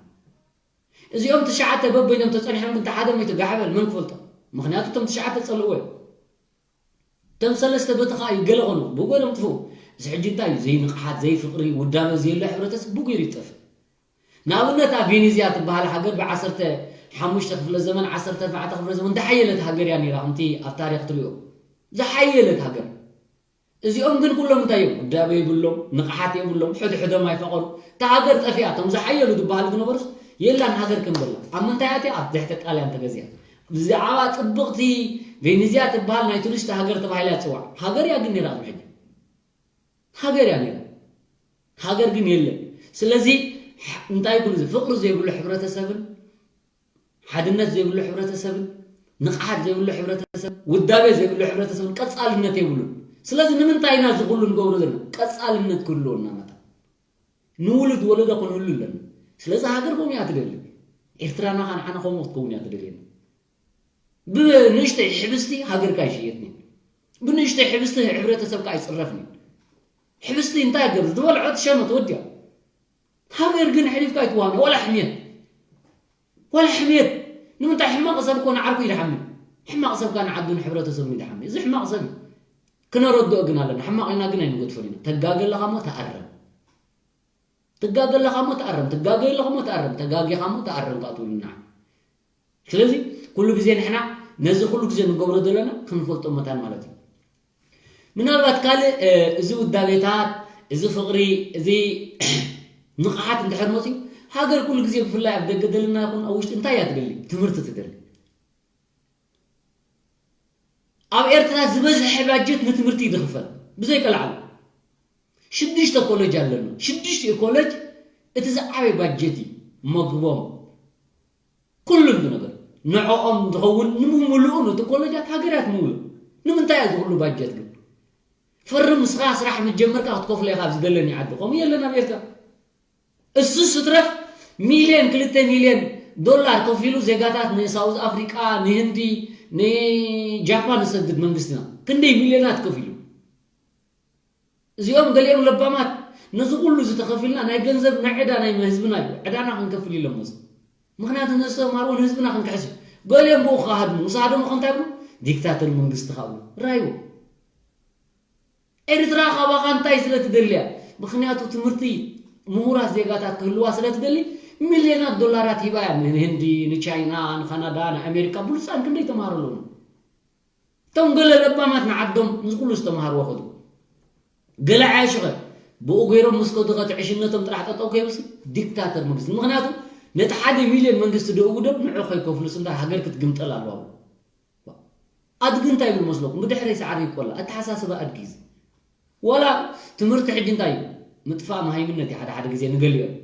እዚኦም ትሽዓተ በበይኖም ተጸኒሖም ግን፣ እቲ ሓደ ሞይቱ ጋሕ በል፣ መን ክፈልጦ? ምኽንያቱ እቶም ትሽዓተ ጸልእዎ እዮም። እቶም ሰለስተ በቲ ኸኣ እዩ ገለ ኾኑ፣ ብጎሎም ጥፍኡ። እዚ ሕጂ እንታይ እዩ? ዘይንቕሓት፣ ዘይፍቕሪ፣ ውዳበ ዘየሎ ሕብረተሰብ ብጉይሩ ይጠፍእ። ንኣብነት ኣብ ቬኔዝያ ትበሃል ሃገር ብዓሰርተ ሓሙሽተ ክፍለ ዘመን፣ ዓሰርተ ኣርባዕተ ክፍለ ዘመን ዝሓየለት ሃገር እያ ነይራ፣ ከምቲ ኣብ ታሪኽ ትሪኦ። ዝሓየለት ሃገር። እዚኦም ግን ኩሎም እንታይ እዮም? ውዳበ የብሎም፣ ንቕሓት የብሎም፣ ሕድሕዶም ኣይፈቐሩ። እታ ሃገር ጠፊኣ፣ እቶም ዝሓየሉ ዝበሃሉ ዝነበሩስ የላን ሃገር ከም ዘላ። ኣብ ምንታይ ኣትያ? ኣብ ትሕቲ ጣልያን ተገዚኣ። ብዛዕባ ጽብቕቲ ቬኔዝያ ትበሃል ናይ ቱሪስት ሃገር ተባሂላ ትጽዋዕ። ሃገር እያ ግን ነይራ ቅድሚ ሕጂ። ሃገር እያ ነይራ። ሃገር ግን የለን። ስለዚ ሕ-፣ እንታይ ይብሉ፣ እዚ ፍቕሪ ዘይብሉ ሕብረተሰብን ሓድነት ዘይብሉ ሕብረተሰብን ንቕሓት ዘይብሉ ሕብረተሰብ፣ ውዳቤ ዘይብሉ ሕብረተሰብን ቀጻልነት የብሉን። ስለዚ ንምንታይ ኢና እዚ ኩሉ ንገብሮ ዘለና? ቀጻልነት ክህልወና መታን። ንውሉድ ወለዶ ክንህሉ ኣለና። ስለዚ ሃገር ከምኡ እያ ትደሊ። ኤርትራና ኸኣ ንዓና ከምኡ ክትከውን እያ ትደልየና። ብንእሽተይ ሕብስቲ ሃገርካ ይሽየጥኒ። ብንእሽተይ ሕብስቲ ሕብረተሰብካ ኣይጽረፍኒ። ሕብስቲ እንታይ ገር ዝበልዖ ትሸመት ወዲያ። ሃገር ግን ሕሊፍካ ኣይትዋሃብ፣ ወላ ሕምየት። ወላ ሕምየት። ንምንታይ ሕማቕ ሰብ እኮ ንዓርኩ ይድሓሚ። ሕማቕ ሰብ ከኣ ንዓዱን ሕብረተሰቡን ይድሓሚ። እዚ ሕማቕ ሰብ እዩ። ክነረድኦ ግን ኣለና። ሕማቕ ኢና ግን ኣይንገድፎን ኢና። ተጋገ ኣለኻ እሞ ተኣረም። ትጋገ ኣለኻ እሞ ተኣረም። ትጋገ ኣለኻ እሞ ተኣረም። ተጋጊኻ እሞ ተኣረም ከኣ ትብሉና። ስለዚ ኩሉ ግዜ ንሕና ነዚ ኩሉ ግዜ ንገብሮ ዘለና ክንፈልጦ መታን ማለት እዩ። ምናልባት ካልእ፣ እ፣ እዚ ውዳቤታት፣ እዚ ፍቕሪ፣ እዚ ንቕሓት እንድሕር መፅዩ፣ ሃገር ኩሉ ግዜ ብፍላይ ኣብ ደገ ዘለና ይኹን ኣብ ውሽጢ እንታይ እያ ትደሊ? ትምህርቲ ትደሊ። ኣብ ኤርትራ ዝበዝሐ ባጀት ንትምህርቲ እዩ ዝኽፈል። ብዘይቀልዓሉ ሽዱሽተ ኮሌጅ ኣለና። ሽዱሽተ ኮሌጅ እቲ ዝዓበየ ባጀት እዩ። መግቦም፣ ኩሉ ነገር ንዕኦም ዝኸውን ንምምልኡ ነቲ ኮሌጃት ሃገር እያ ትምውሎ። ንምንታይ እያ እዚ ኩሉ ባጀት ግን? ፈርም፣ ንስኻ ስራሕ ምስ ጀመርካ ክትከፍሎ ኢኻ ኣብዚ ዘለኒ ዓዲ። ከምኡ የለን ኣብ ኤርትራ። እሱ ስትረፍ ሚልዮን፣ ክልተ ሚልዮን ዶላር ከፊሉ ዜጋታት ንሳውዝ ኣፍሪቃ፣ ንህንዲ፣ ንጃፓን ዝሰድድ መንግስትና። ክንደይ ሚልዮናት ከፊሉ። እዚኦም ገሊኦም ለባማት፣ ነዚ ኩሉ እዚ ተኸፊልና ናይ ገንዘብ ናይ ዕዳ ናይ ህዝብና እዩ። ዕዳና ክንከፍል ኢሎም መጹ። ምኽንያቱ ነዚ ተማሃሮ ንህዝብና ክንክሕስ እዩ። ገሊኦም ብኡ ክሃድሙ፣ ምስ ሃደሙ ከ እንታይ ይብሉ? ዲክታተር መንግስቲ ከ ይብሉ። ራይዎ። ኤርትራ ካባኻ እንታይ ስለ ትደልያ? ምኽንያቱ ትምህርቲ ምሁራት ዜጋታት ክህልዋ ስለ ትደሊ፣ ሚልዮናት ዶላራት ሂባ እያ ንህንዲ፣ ንቻይና፣ ንካናዳ፣ ንኣሜሪካ፣ ብሉጻን ክንደይ ተማሃሮ ኣለዉና። እቶም ገለ ለባማት ንዓዶም ምስ ኩሉ ዝተምሃርዎ ከዱ። ገለ ዓያሹኸ ብኡ ገይሮም ምስ ከዱ ኸ እቲ ዕሽነቶም ጥራሕ ጠጠው ከይብልሲ ዲክታተር መንግስቲ። ምኽንያቱ ነቲ ሓደ ሚልዮን መንግስቲ ደእውዶም ንዑ ከይከፍሉስ እምበር ሃገር ክትግምጠል ኣለዋ። ኣድጊ እንታይ ይብል መስለኩም? ብድሕረይ ሳዕሪ ይቆላ። ኣተሓሳስባ ኣድጊ እዚ። ዋላ ትምህርቲ ሕጂ እንታይ እዩ? ምጥፋእ መሃይምነት እዩ ሓደ ሓደ ግዜ ንገሊኦም።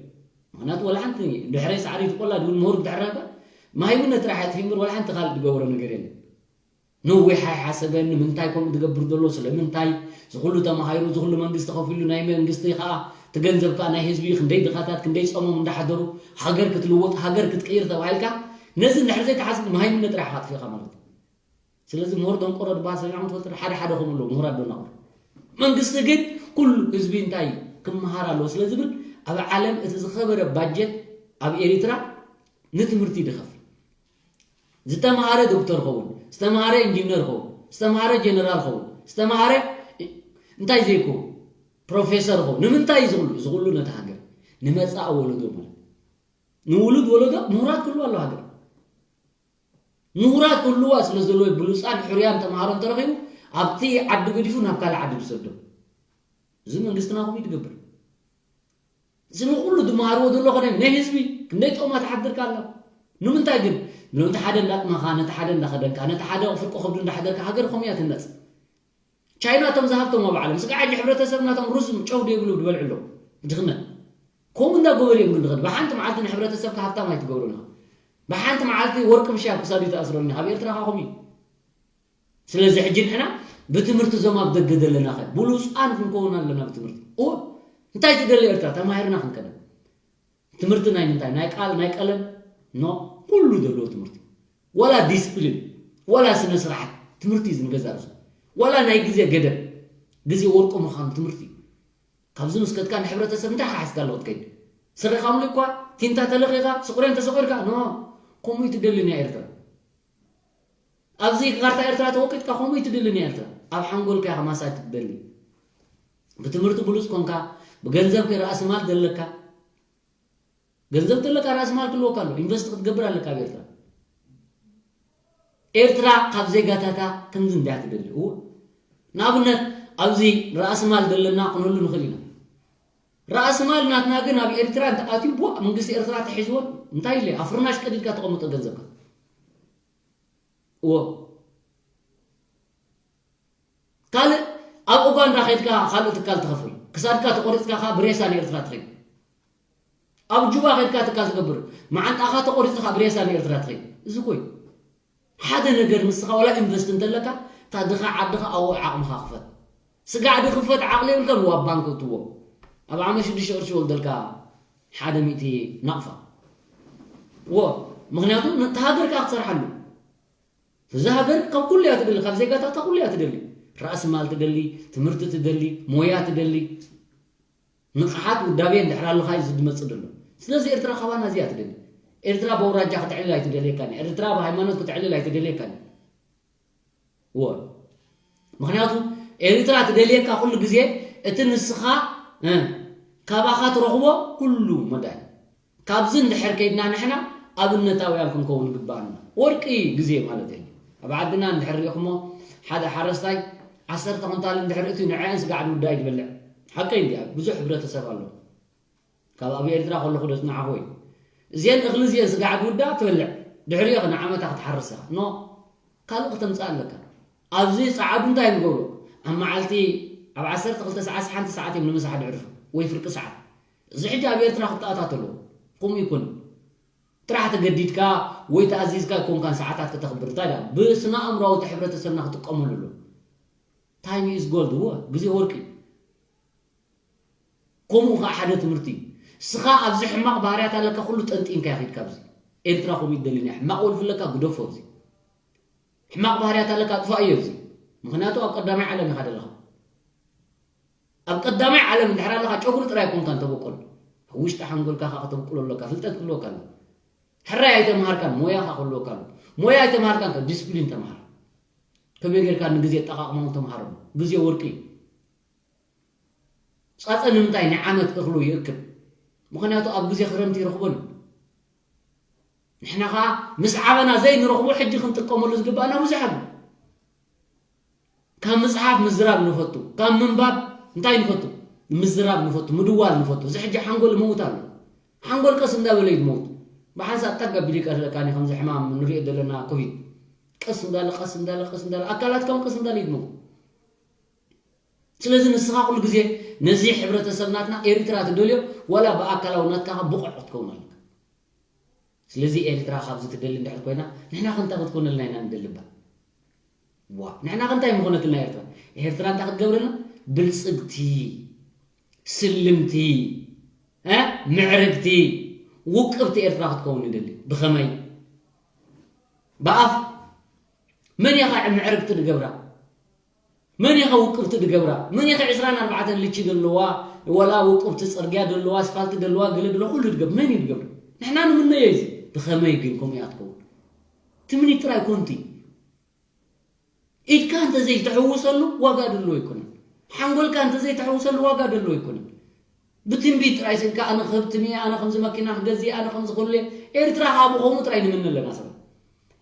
ምኽንያቱ ዋላ ሓንቲ ድሕረይ ሳዕሪ ይቆላ ድብል ምሁር ድሕር ነበር መሃይምነት ጥራሕ ኣጥፊ እምበር ዋላ ሓንቲ ካልእ ዝገብሮ ነገር የለን። ነዊሕ ኣይሓሰበን። ንምንታይ ከምኡ ዝገብር ዘሎ? ስለምንታይ? እዚ ኩሉ ተማሃይሩ፣ እዚ ኩሉ መንግስቲ ከፊሉ፣ ናይ መንግስቲ ከኣ እቲ ገንዘብ ከኣ ናይ ህዝቢ እዩ። ክንደይ ድኻታት፣ ክንደይ ጾሞም እንዳሓደሩ፣ ሃገር ክትልወጥ፣ ሃገር ክትቅይር ተባሂልካ፣ ነዚ እንድሕር ዘይትሓስብ መሃይምነት ጥራሕ ኢኻ ኣጥፊእኻ ማለት እዩ። ስለዚ ምሁር ደንቆሮ ዝበሃል ሰሚዕኩም ትፈልጡ ዶ? ሓደ ሓደ ከምኡ ኣለዉ፣ ምሁራት ደናቑር። መንግስቲ ግን ኩሉ ህዝቢ እንታይ ክመሃር ኣለዎ ስለ ዝብል፣ ኣብ ዓለም እቲ ዝኸበረ ባጀት ኣብ ኤሪትራ ንትምህርቲ እዩ ዝኸፍል። ዝተምሃረ ዶክተር ኸውን፣ ዝተምሃረ ኢንጂነር ኸውን፣ ዝተምሃረ ጀነራል ኸውን፣ ዝተምሃረ እንታይ ዘይኮ ፕሮፌሰር ኸውን። ንምንታይ እዩ ዝኹሉ? ዝኹሉ ነቲ ሃገር ንመጻኢ ወለዶ ማለት ንውሉድ ወለዶ ምሁራት ክህልዋ ኣለዎ ሃገር። ምሁራት ክህልዋ ስለ ዘለዎ ብሉጻን ሕሩያን ተምሃሮ እንተረኺቡ ኣብቲ ዓዲ ገዲፉ ናብ ካልእ ዓዲ ዝሰዶ። እዚ መንግስትና ከምኡ እዩ ዝገብር። እዚ ንኹሉ ዝመሃርዎ ዘሎ ኾነ ናይ ህዝቢ ክንደይ ጥቕማ ትሓድርካ ኣላ። ንምንታይ ግን? ነቲ ሓደ እንዳጥመኻ፣ ነቲ ሓደ እንዳኸደንካ፣ ነቲ ሓደ ፍርቂ ከብዱ እንዳሓደርካ ሃገር ከምኡ እያ ትህነጽ። ቻይና እቶም ዝሃብቶም ኣብ ዓለም፣ ስጋዕ ሕጂ ሕብረተሰብ ናቶም ሩዝ ጨው ደይብሉ ዝበልዑ ኣለዉ። ድኽነት። ከምኡ እንዳገበሩ እዮም ግን ድኽነት። ብሓንቲ መዓልቲ ንሕብረተሰብካ ሃብታም ኣይትገብሮን ኢኻ። ብሓንቲ መዓልቲ ወርቂ ምሽ ኣብ ክሳዱ ተኣስረኒ። ኣብ ኤርትራ ከኣ ከምኡ እዩ። ስለዚ ሕጂ ንሕና ብትምህርቲ እዞም ኣብ ደገ ዘለና ኸ ብሉፃን ክንከውን ኣለና ብትምህርቲ። እወ፣ እንታይ ትደሊ ኤርትራ? ተማሂርና ክንከደ። ትምህርቲ ናይ ምንታይ? ናይ ቃል፣ ናይ ቀለም? ኖ፣ ኩሉ ዘለዎ ትምህርቲ። ዋላ ዲስፕሊን፣ ዋላ ስነ ስርዓት ትምህርቲ እዩ ንገዛ ርእሱ። ዋላ ናይ ግዜ ገደብ፣ ግዜ ወርቁ ምዃኑ ትምህርቲ እዩ። ካብዚ ምስ ከድካ ንሕብረተሰብ እንታይ ክሓዝካ ኣለዎ ትከይድ? ስረኻ ምሉእ እኳ ቲንታ ተለኺኻ፣ ስቑሬን ተሰቑርካ፣ ኖ፣ ከምኡ እዩ ትደሊ ናይ ኤርትራ። ኣብዚ ካርታ ኤርትራ ተወቂጥካ ከምኡ እዩ ትደሊ ናይ ኤርትራ። ኣብ ሓንጎልካ ኢኻ ማሳጅ ትደሊ። ብትምህርቲ ብሉጽ ኮንካ፣ ብገንዘብ ከ ራእሲ ማል ዘለካ፣ ገንዘብ ዘለካ ራእሲ ማል ክህልወካ ኣሎ። ኢንቨስት ክትገብር ኣለካ ኣብ ኤርትራ። ኤርትራ ካብ ዜጋታታ ከምዚ እንድያ ትደሊ። እወ። ንኣብነት ኣብዚ ራእሲ ማል ዘለና ክንህሉ ንኽእል ኢና። ራእሲ ማል ናትና ግን ኣብ ኤርትራ እንተኣትዩ፣ ቡእ፣ መንግስቲ ኤርትራ ተሒዝዎን እንታይ ኢለ ኣብ ፍርናሽ ቀዲድካ ተቐምጦ ገንዘብካ። እወ። ካልእ ኣብ ኡጋንዳ ከይድካ ካልእ ትካል ትኸፍል። ክሳድካ ተቖሪጽካ ከኣ ብሬሳ ንኤርትራ ትኸይድ። ኣብ ጁባ ከይድካ ትካል ትገብር። መዓንጣኻ ተቖሪጹ ከኣ ብሬሳ ንኤርትራ ትኸይድ። እዚ እኮ እዩ። ሓደ ነገር ንስኻ ዋላ ኢንቨስት እንተለካ፣ እታ ድኻ ዓድኻ ኣብኡ ዓቕምኻ ክፈት። ስጋዕ ድኽፈት ዓቕሊ የብልካን፣ ኣብ ባንክ እትዎ። ኣብ ዓመት ሽዱሽተ ቅርሺ ይወልደልካ ሓደ ሚእቲ ናቕፋ። እዎ፣ ምኽንያቱ ነቲ ሃገርካ ክትሰርሓሉ። እዛ ሃገር ካብ ኩሉ እያ ትደሊ፣ ካብ ዜጋታታ ኩሉ እያ ትደሊ። ራእሲ ማል ትደሊ፣ ትምህርቲ ትደሊ፣ ሞያ ትደሊ። ንቕሓት ውዳቤ እንድሕር ኣለኻ እዩ ዝመጽእ ዘሎ። ስለዚ ኤርትራ ካባና እዚኣ ትደሊ። ኤርትራ በውራጃ ክትዕልል ኣይትደልየካን እያ። ኤርትራ ብሃይማኖት ክትዕልል ኣይትደልየካን እያ። እወ። ምኽንያቱ ኤርትራ ትደልየካ ኩሉ ግዜ እቲ ንስኻ፣ እ፣ ካባኻ ትረኽቦ ኩሉ መዳይ። ካብዚ እንድሕር ከይድና ንሕና ኣብነታውያን ክንከውን ይግባኣና። ወርቂ ግዜ ማለት እዩ። ኣብ ዓድና እንድሕር ሪኢኹሞ ሓደ ሓረስታይ ዓሰርተ ኩንታል እንድሕር እትዩ ንዐአን ስጋዕ ድውዳይ ትበልዕ። ሓቀይ እንድያ፣ ብዙሕ ሕብረተሰብ ኣሎ። ካብ ኣብ ኤርትራ ከለኹ ዶ ዝነዓኹ ወይ? እዚአን እኽሊ እዚአን ስጋዕ ድውዳ ትበልዕ። ድሕሪኡ ንዓመታ ክትሓርስ ኢኻ። ኖ፣ ካልእ ከተምጽእ ኣለካ። ኣብዚ ጸዓዱ እንታይ ንገብሮ? ኣብ መዓልቲ ኣብ ዓሰርተ ክልተ ሰዓት ሓንቲ ሰዓት እዮም ንምሳሕ ድዕርፉ ወይ ፍርቂ ሰዓት። እዚ ሕጂ ኣብ ኤርትራ ክተኣታተሎ። ከምኡ ይኩን። ጥራሕ ተገዲድካ ወይ ተኣዚዝካ ኣይኮንካን ሰዓታት ከተኽብር። እንታይ ደኣ? ብስነ ኣእምሮኣዊ እቲ ሕብረተሰብና ክጥቀመሉ ኣሎ። ታይም ኢዝ ጎልድ፣ እወ፣ ግዜ ወርቂ። ከምኡ ኸዓ ሓደ ትምህርቲ እዩ። እስኻ ኣብዚ ሕማቕ ባህርያት ኣለካ፣ ኩሉ ጠንጢንካ ይኺድ ካብዚ። ኤርትራ ከምኡ ይደልን እያ። ሕማቕ ወልፊ ኣለካ፣ ግደፎ ኣብዚ። ሕማቕ ባህርያት ኣለካ፣ ኣጥፋእዮ ኣብዚ። ምኽንያቱ ኣብ ቀዳማይ ዓለም ኢኻ ዘለኻ። ኣብ ቀዳማይ ዓለም እንድሕር ኣለኻ፣ ጨጉሪ ጥራይ ኣይኮንካን ተበቁል። ኣብ ውሽጢ ሓንጎልካ ኸኣ ከተብቁሎ ኣለካ፣ ፍልጠት ክህልወካ ኣለዎ። ሕራይ ኣይተምሃርካን፣ ሞያኻ ክህልወካ ኣለዎ። ሞያ ኣይተምሃርካን ከ፣ ዲስፕሊን ተምሃር። ከመይ ጌርካ ንግዜ ኣጠቓቕማ እውን ተምሃር እሞ። ግዜ ወርቂ እዩ። ጻጸ ንምንታይ ንዓመት እኽሉ ይእክብ? ምኽንያቱ ኣብ ግዜ ክረምቲ ይረኽቦን እዩ። ንሕና ኸኣ ምስ ዓበና ዘይንረኽቦ ሕጂ ክንጥቀመሉ ዝግባኣና ብዙሕ ኣሎ። ካብ ምጽሓፍ ምዝራብ ንፈቱ። ካብ ምንባብ እንታይ ንፈቱ? ምዝራብ ንፈቱ፣ ምድዋል ንፈቱ። እዚ ሕጂ ሓንጎል ይመውት ኣሎ። ሓንጎል ቀስ እንዳበለ እዩ ዝመውት። ብሓንሳብ ጠግ ኣቢሉ ይቀትለካኒ ከምዚ ሕማም ንሪኦ ዘለና ኮቪድ። ቀስ እንዳለ፣ ቀስ እንዳለ፣ ቀስ እንዳለ፣ ኣካላትካ እውን ቀስ እንዳለ እዩ ዝመውት። ስለዚ ንስኻ ኩሉ ግዜ ነዚ ሕብረተሰብ ናትና ኤሪትራ ትደልዮ፣ ዋላ ብኣካላዊ ናትካ ብቑዕ ክትከውን ኣለካ። ስለዚ ኤሪትራ ካብዚ ትደሊ እንድሕር ኮይና፣ ንሕና ከ እንታይ ክትኮነልና ኢና ንደሊ እባ? ዋ፣ ንሕና ከ እንታይ ምኾነትና ኤርትራ? ኤርትራ እንታይ ክትገብረልና? ብልጽግቲ፣ ስልምቲ፣ እ፣ ምዕርግቲ፣ ውቅብቲ ኤርትራ ክትከውን ንደሊ። ብኸመይ? ብኣፍ መን ኢኻ ምዕርግቲ ዝገብራ? መን ኢኻ ውቅብቲ ዝገብራ? መን ኢኻ ዕስራን ኣርባዕተን ልቺ ዘለዋ፣ ወላ ውቅብቲ ጽርግያ ዘለዋ፣ ኣስፋልቲ ዘለዋ፣ ገለ ዘለዋ፣ ኩሉ ዝገብር? መን እዩ ዝገብር? ንሕና ንምነዮ እዚ። ብኸመይ ግን ከምኡ እያ ትኸውን? ትምኒት ጥራይ ኮንቲ። ኢድካ እንተ ዘይተሐውሰሉ ዋጋ ዘለዎ ኣይኮነን። ሓንጎልካ እንተ ዘይተሐውሰሉ ዋጋ ዘለዎ ኣይኮነን። ብትንቢት ጥራይ ስልካ ኣነ ክህብትም እየ፣ ኣነ ከምዚ መኪና ክገዝእ እየ፣ ኣነ ከምዚ ክህሉ እየ። ኤርትራ ሃቡ ከምኡ ጥራይ ንምነ ኣለና ሰባት።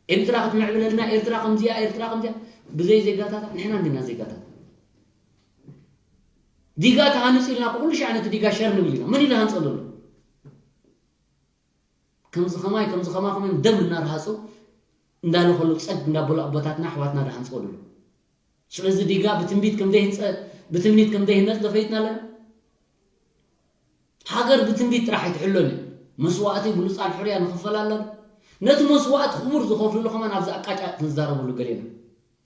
ኤርትራ ክትምዕብለልና፣ ኤርትራ ከምዚኣ፣ ኤርትራ ከምዚኣ። ብዘይ ዜጋታታ፣ ንሕና እንዲና ዜጋታት። ዲጋ ተሃንጹ ኢልና፣ ኩሉ ሻዕ ነቲ ዲጋ ሸር ንብል ኢና። መን እዩ ዝሃንጾ ዘሎ? ከምዚ ኸማይ፣ ከምዚ ኸማኹም እዮም ደም እናረሃጹ፣ እንዳለኸሉ ጸግ እንዳበሉ ኣቦታትና፣ ኣሕዋትና ዝሃንጽዎ ዘለዉ። ስለዚ ዲጋ ብትንቢት ከም ዘይህንጸ-፣ ብትምኒት ከም ዘይህነጽ ዶ ፈሊጥና ኣለና? ሃገር ብትንቢት ጥራሕ ኣይትሕሎን እያ። መስዋእቲ ብሉጻን ሕሩያን ንኽፈል ኣለና። ነቲ መስዋእቲ ክቡር ዝኸፍልሉ ከማን ኣብዚ ኣቃጫ ክንዛረበሉ ገሌና።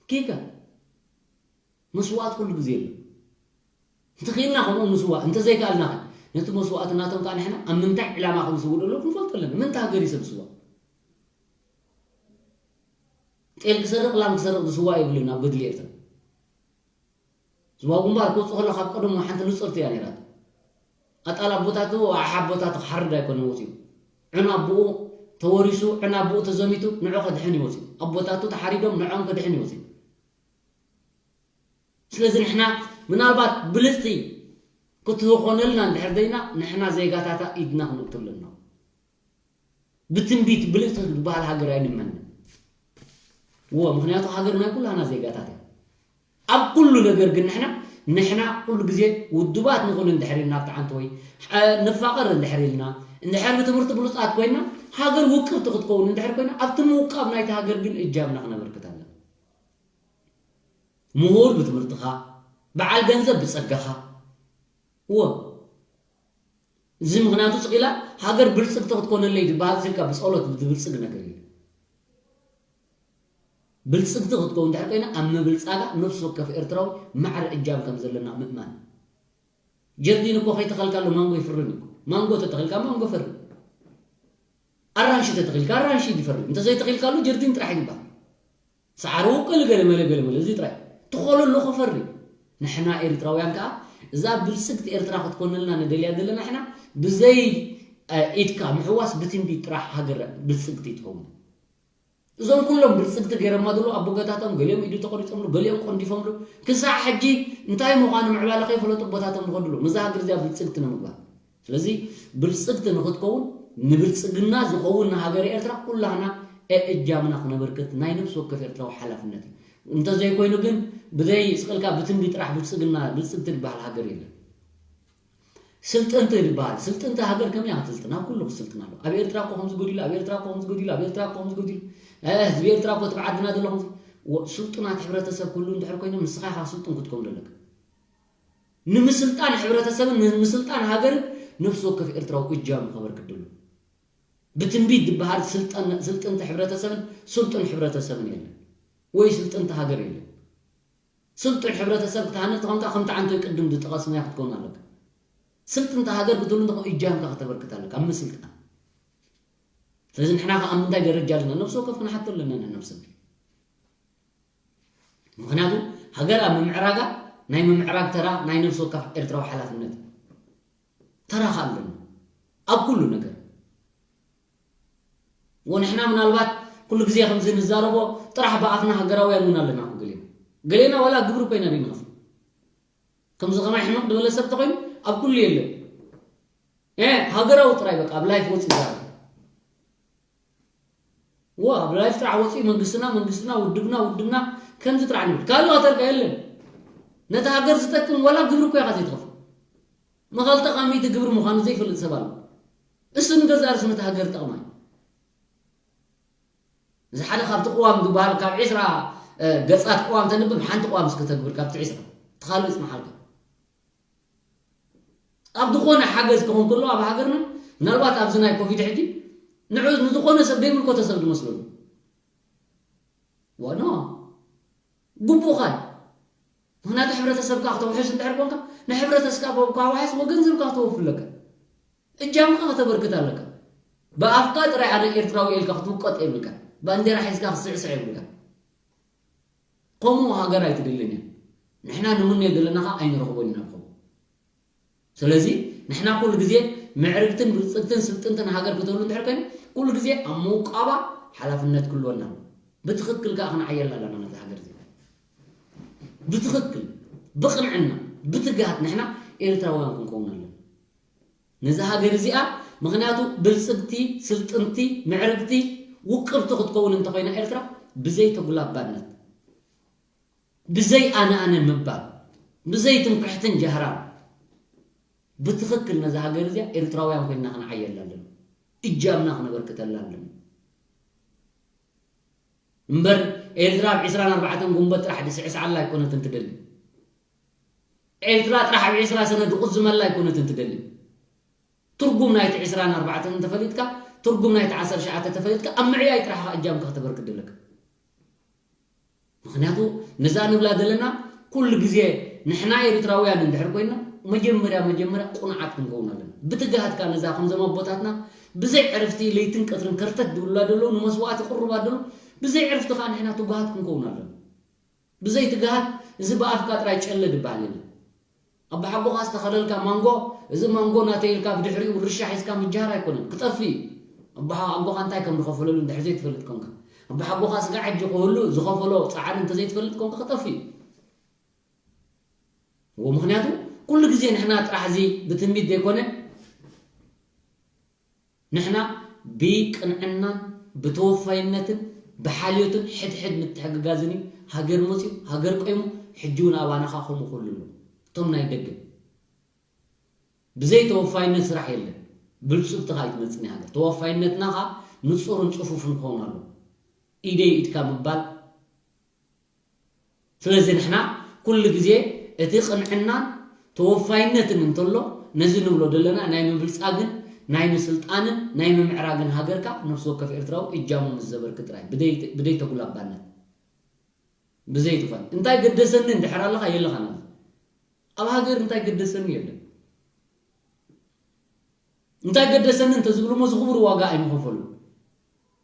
ኪከ መስዋእት ኩሉ ግዜ ኣሎ። እንተኽኢልና ከምኦም ንስዋእ፣ እንተዘይከኣልና ኸ ነቲ መስዋእትናቶም ከዓ ንሕና ኣብ ምንታይ ዕላማ ከም ዝስውኡ ዘለዉ ክንፈልጦ ኣለና። ምንታይ ሃገር እዩ ሰብ ዝስዋእ? ጤል ክሰርቕ ላም ክሰርቕ ዝስዋእ የብሉን ኣብ ገድሊ ኤርትራ። ዝዋ ግንባር ክወፅእ ከሎ ካብ ቀደሙ ሓንቲ ንፅርቲ እያ ነይራቶ። ኣጣል ኣቦታቱ ኣሓ ኣቦታቱ ክሓርድ ኣይኮነ ወፂኡ። ዕን ኣቦኡ ተወሪሱ፣ ዕን ኣቦኡ ተዘሚቱ ንዑ ከድሕን ይወፂኡ። ኣቦታቱ ተሓሪዶም ንዖም ከድሕን ይወፂኡ። ስለዚ ንሕና ምናልባት ብልፅቲ ክትኾነልና እንድሕር ደይና ንሕና ዜጋታታ ኢድና ክንእቱ ኣለና። ብትንቢት ብልፅቲ ክትበሃል ሃገር ኣይንመንን። እዎ፣ ምኽንያቱ ሃገር ናይ ኩላና ዜጋታት እያ። ኣብ ኩሉ ነገር ግን ንሕና ንሕና ኩሉ ግዜ ውዱባት ንኹን እንድሕር ኢልና ኣብቲ ዓንተወይ ንፋቐር እንድሕር ኢልና እንድሕር ብትምህርቲ ብሉፃት ኮይና ሃገር ውቅብቲ ክትከውን እንድሕር ኮይና ኣብቲ ምውቃብ ናይቲ ሃገር ግን እጃምና ክነበርክት ኣለና። ምሁር ብትምህርትኻ፣ በዓል ገንዘብ ብጸጋኻ። እዎ፣ እዚ ምኽንያቱ ስቕ ኢላ ሃገር ብልጽግቲ ክትኮነለይ ዝበሃል ስልካ ብጸሎት ዝብልጽግ ነገር እዩ። ብልጽግቲ ክትከውን እንድሕር ኮይና ኣብ ምብልጻጋ ነፍሲ ወከፍ ኤርትራዊ ማዕረ እጃም ከም ዘለና ምእማን። ጀርዲን እኮ ከይተኸልካሉ ማንጎ ይፍርን እኮ። ማንጎ ተተኸልካ ማንጎ ፈሪ። ኣራንሺ ተተኺልካ ኣራንሺ ይፈሪ። እንተዘይተኺልካሉ ጀርዲን ጥራሕ ይግባእ። ሰዓሩ ገለ ገለ መለ ገለ መለ እዚ ጥራይ። ትኾለሉ ክፈሪ። ንሕና ኤርትራውያን ከኣ እዛ ብልጽግቲ ኤርትራ ክትኮነልና ንደልያ ዘለና ንሕና ብዘይ ኢድካ ምሕዋስ ብትንቢት ጥራሕ ሃገር ብልጽግቲ ትኸውን። እዞም ኩሎም ብልጽግቲ ገይረማ ዘለዉ ኣቦገታቶም ገሊኦም ኢዱ ተቆሪጾምሉ ገሊኦም ቆንዲፎምሉ ክሳዕ ሕጂ እንታይ ምዃኑ ምዕባለ ከይፈለጡ ኣቦታቶም ዝኸድሉ ምዛ ሃገር እዚኣ ብልጽግቲ ንምግባር። ስለዚ ብልጽግቲ ንኽትከውን ንብልጽግና ዝኸውን ንሃገረ ኤርትራ ኩላህና እእጃምና ክነበርክት ናይ ነፍሲ ወከፍ ኤርትራዊ ሓላፍነት እዩ። እንተዘይኮይኑ ግን ብዘይ ስቕልካ ብትንቢ ጥራሕ ብልጽግና ብልጽግቲ ዝበሃል ሃገር የለን። ስልጥንቲ ዝበሃል ስልጥንቲ ሃገር ከመይ ክትስልጥን ኣብ ኩሉ ክስልጥን ኣሎ። ኣብ ኤርትራ እኮ ከምዚ ጎዲሉ ኣብ ኤርትራ እኮ ከምዚ ጎዲሉ ኣብ ኤርትራ እኮ ከምዚ ጎዲሉ ህዝቢ ኤርትራ እኮ ትብዓትና ዘሎ ከምዚ ስልጡናት ሕብረተሰብ ኩሉ እንድሕር ኮይኖም ንስኻ ኢኻ ስልጡን ክትከውን ዘለካ። ንምስልጣን ሕብረተሰብን ንምስልጣን ሃገርን ነፍሲ ወከፍ ኤርትራዊ እጃሙ ከበርክት ደሎ። ብትንቢት ዝበሃል ስልጥንቲ ሕብረተሰብን ስልጡን ሕብረተሰብን የለን ወይ ስልጥንቲ ሃገር የለን። ስልጡን ሕብረተሰብ ክትሃንፅ ተኾንካ ከምቲ ዓንቶይ ቅድም ዝጠቐስናዮ ክትከውን ኣለካ። ስልጥንቲ ሃገር ክትህሉ እንተኾ እጃምካ ከተበርክት ኣለካ ኣብ ምስልጣን። ስለዚ ንሕና ከ ኣብ ምንታይ ደረጃ ኣለና ነብሲ ወከፍ ክንሓቶ ኣለና ኢና ነብስና። ምኽንያቱ ሃገር ኣብ ምምዕራጋ ናይ ምምዕራግ ተራ ናይ ነብሲ ወከፍ ኤርትራዊ ሓላፍነት እዩ። ተራኻ ኣለና ኣብ ኩሉ ነገር። ወንሕና ምናልባት ኩሉ ግዜ ከምዚ ንዛረቦ ጥራሕ ብኣፍና ሃገራውያን እውን ኣለና እኮ ገሌና። ገሌና ዋላ ግብሪ ኮይና ደይንኸፍል። ከምዚ ከማይ ሕምቕ ዝበለ ሰብ ተኾይኑ ኣብ ኩሉ የለን። ኤ ሃገራዊ ጥራይ በቃ ኣብ ላይፍ ወፂ ዛረብ። ዋ ኣብ ላይፍ ጥራሕ ወፂ መንግስትና መንግስትና ውድብና ውድብና ከምዚ ጥራሕ ንብል ካልእ ከተርካ የለን። ነቲ ሃገር ዝጠቅም ዋላ ግብሪ እኮ ኢኻ ዘይትኸፍል። መኸልተ ቃሚቲ ግብሪ ምዃኑ ዘይፈልጥ ሰብ ኣሎ። እሱ ንገዛእ ርእሱ ነቲ ሃገር ጠቕማ እዩ። እዚ ሓደ ካብቲ ቅዋም ዝበሃል ካብ ዒስራ ገጻት ቅዋም ተንብብ ሓንቲ ቅዋም እስኪ ተግብር ካብቲ ዒስራ እቲ ካልእ ይጽናሓልካ። ኣብ ዝኾነ ሓገዝ ክኾን ከሎ ኣብ ሃገርና ምናልባት ኣብዚ ናይ ኮቪድ ሕጂ ንዑ ንዝኾነ ሰብ ዘይምልከቶ ሰብ ዝመስለሉ ወኖ ግቡእኻ እዩ። ምኽንያቱ ሕብረተሰብካ ክተውሕስ እንድሕር ኮንካ ንሕብረተስካ ካዋሕስ ወገንዘብካ ክተወፍለካ እጃምካ ከተበርክት ኣለካ። ብኣፍካ ጥራይ ኣነ ኤርትራዊ ኢልካ ክትውቀጥ የብልካ። ባንዴራ ሒዝካ ክትስዕስዕ የብልካ። ከምኡ ሃገር ኣይትድልን እያ። ንሕና ንምነዮ ዘለና ከዓ ኣይንረኽቦን ኢና ንኸውን። ስለዚ ንሕና ኩሉ ግዜ ምዕርግትን ብልፅግትን ስልጥንትን ሃገር ክትህሉ እንድሕር ኮይና ኩሉ ግዜ ኣብ ምውቃባ ሓላፍነት ክህልወና ብትኽክል ከዓ ክንዓየላ ኣለና ነዚ ሃገር እዚ ብትኽክል ብቕንዕና ብትግሃት ንሕና ኤርትራውያን ክንከውን ኣለና። ነዛ ሃገር እዚኣ ምኽንያቱ ብልጽግቲ፣ ስልጥንቲ፣ ምዕርግቲ፣ ውቅብቲ ክትከውን እንተኾይና ኤርትራ ብዘይ ተጉላባነት፣ ብዘይ ኣነ ኣነ ምባል፣ ብዘይ ትምክሕትን ጃህራን ብትኽክል ነዛ ሃገር እዚኣ ኤርትራውያን ኮይንና ክንዓየላ ኣለና። እጃምና ክነበርክተላ ኣለና። እምበር ኤርትራ ኣብ ዕስራን ኣርባዕተን ጉንበት ጥራሕ ድስዕስዓላ ኣይኮነትን ትደሊ። ኤርትራ ጥራሕ ኣብ ዕስራ ሰነ ድቑዝመላ ኣይኮነትን ትደሊ። ትርጉም ናይቲ ዕስራን ኣርባዕተን እንተፈሊጥካ፣ ትርጉም ናይቲ ዓሰርተ ትሽዓተ ተፈሊጥካ ኣብ ምዕያይ ጥራሕ እጃምካ ክተበርክት ደለካ። ምኽንያቱ ነዛ ንብላ ዘለና ኩሉ ግዜ ንሕና ኤርትራውያን እንድሕር ኮይና፣ መጀመርያ መጀመርያ ቁኑዓት ክንከውን ኣለና። ብትግሃት ከኣ ነዛ ከምዞም ኣቦታትና ብዘይ ዕረፍቲ ለይትን ቀትርን ከርተት ዝብሉላ ዘለዉ፣ ንመስዋእቲ ቅሩባት ዘለዉ፣ ብዘይ ዕረፍቲ ከኣ ንሕና ትጉሃት ክንከውን ኣለና። ብዘይ ትግሃት እዚ ብኣፍካ ጥራይ ጨለ ዝበሃል የለን። ኣባሓጎኻ ዝተኸለልካ ማንጎ፣ እዚ ማንጎ ናተይ ኢልካ ብድሕሪኡ ውርሻ ሒዝካ ምጅሃር ኣይኮነን፣ ክጠፍእ እዩ። ኣባሓጎኻ እንታይ ከም ዝኸፈለሉ እንድሕር ዘይትፈልጥ ኮንካ፣ ኣባሓጎኻ ስጋዕ ሕጂ ክህሉ ዝኸፈሎ ጻዕሪ እንተዘይትፈልጥ ኮንካ ክጠፍእ እዩ። እዎ፣ ምኽንያቱ ኩሉ ግዜ ንሕና ጥራሕ እዚ ብትንቢት ዘይኮነ፣ ንሕና ብቅንዕናን ብተወፋይነትን ብሓልዮትን ሕድሕድ ምትሕግጋዝን እዩ ሃገር መፅዩ፣ ሃገር ቆይሙ፣ ሕጂ እውን ኣባናኻ ከምኡ ክህሉ ኣለዎ። እቶም ናይ ደገ ብዘይ ተወፋይነት ስራሕ የለን። ብልፅግቲ ከዓ ኣይትመፅን እያ ሃገር። ተወፋይነትና ከዓ ንፁርን ፅፉፍን ክኸውን ኣለዎ። ኢደይ ኢድካ ምባል። ስለዚ ንሕና ኩሉ ግዜ እቲ ቅንዕናን ተወፋይነትን እንተሎ፣ ነዚ ንብሎ ዘለና ናይ ምብልፃግን ናይ ምስልጣንን ናይ ምምዕራግን ሃገርካ ነፍሲ ወከፍ ኤርትራዊ እጃሙ ምስ ዘበርክ ጥራይ፣ ብደይ፣ ብደይ ተጉላባነት፣ ብዘይ ትኾን። እንታይ ገደሰኒ እንድሕር ኣለኻ የለኻን ኣብዚ። ኣብ ሃገር እንታይ ገደሰኒ የለን። እንታይ ገደሰኒ እንተዝብሉ እሞ ዝኽቡር ዋጋ ኣይምኸፈሉ።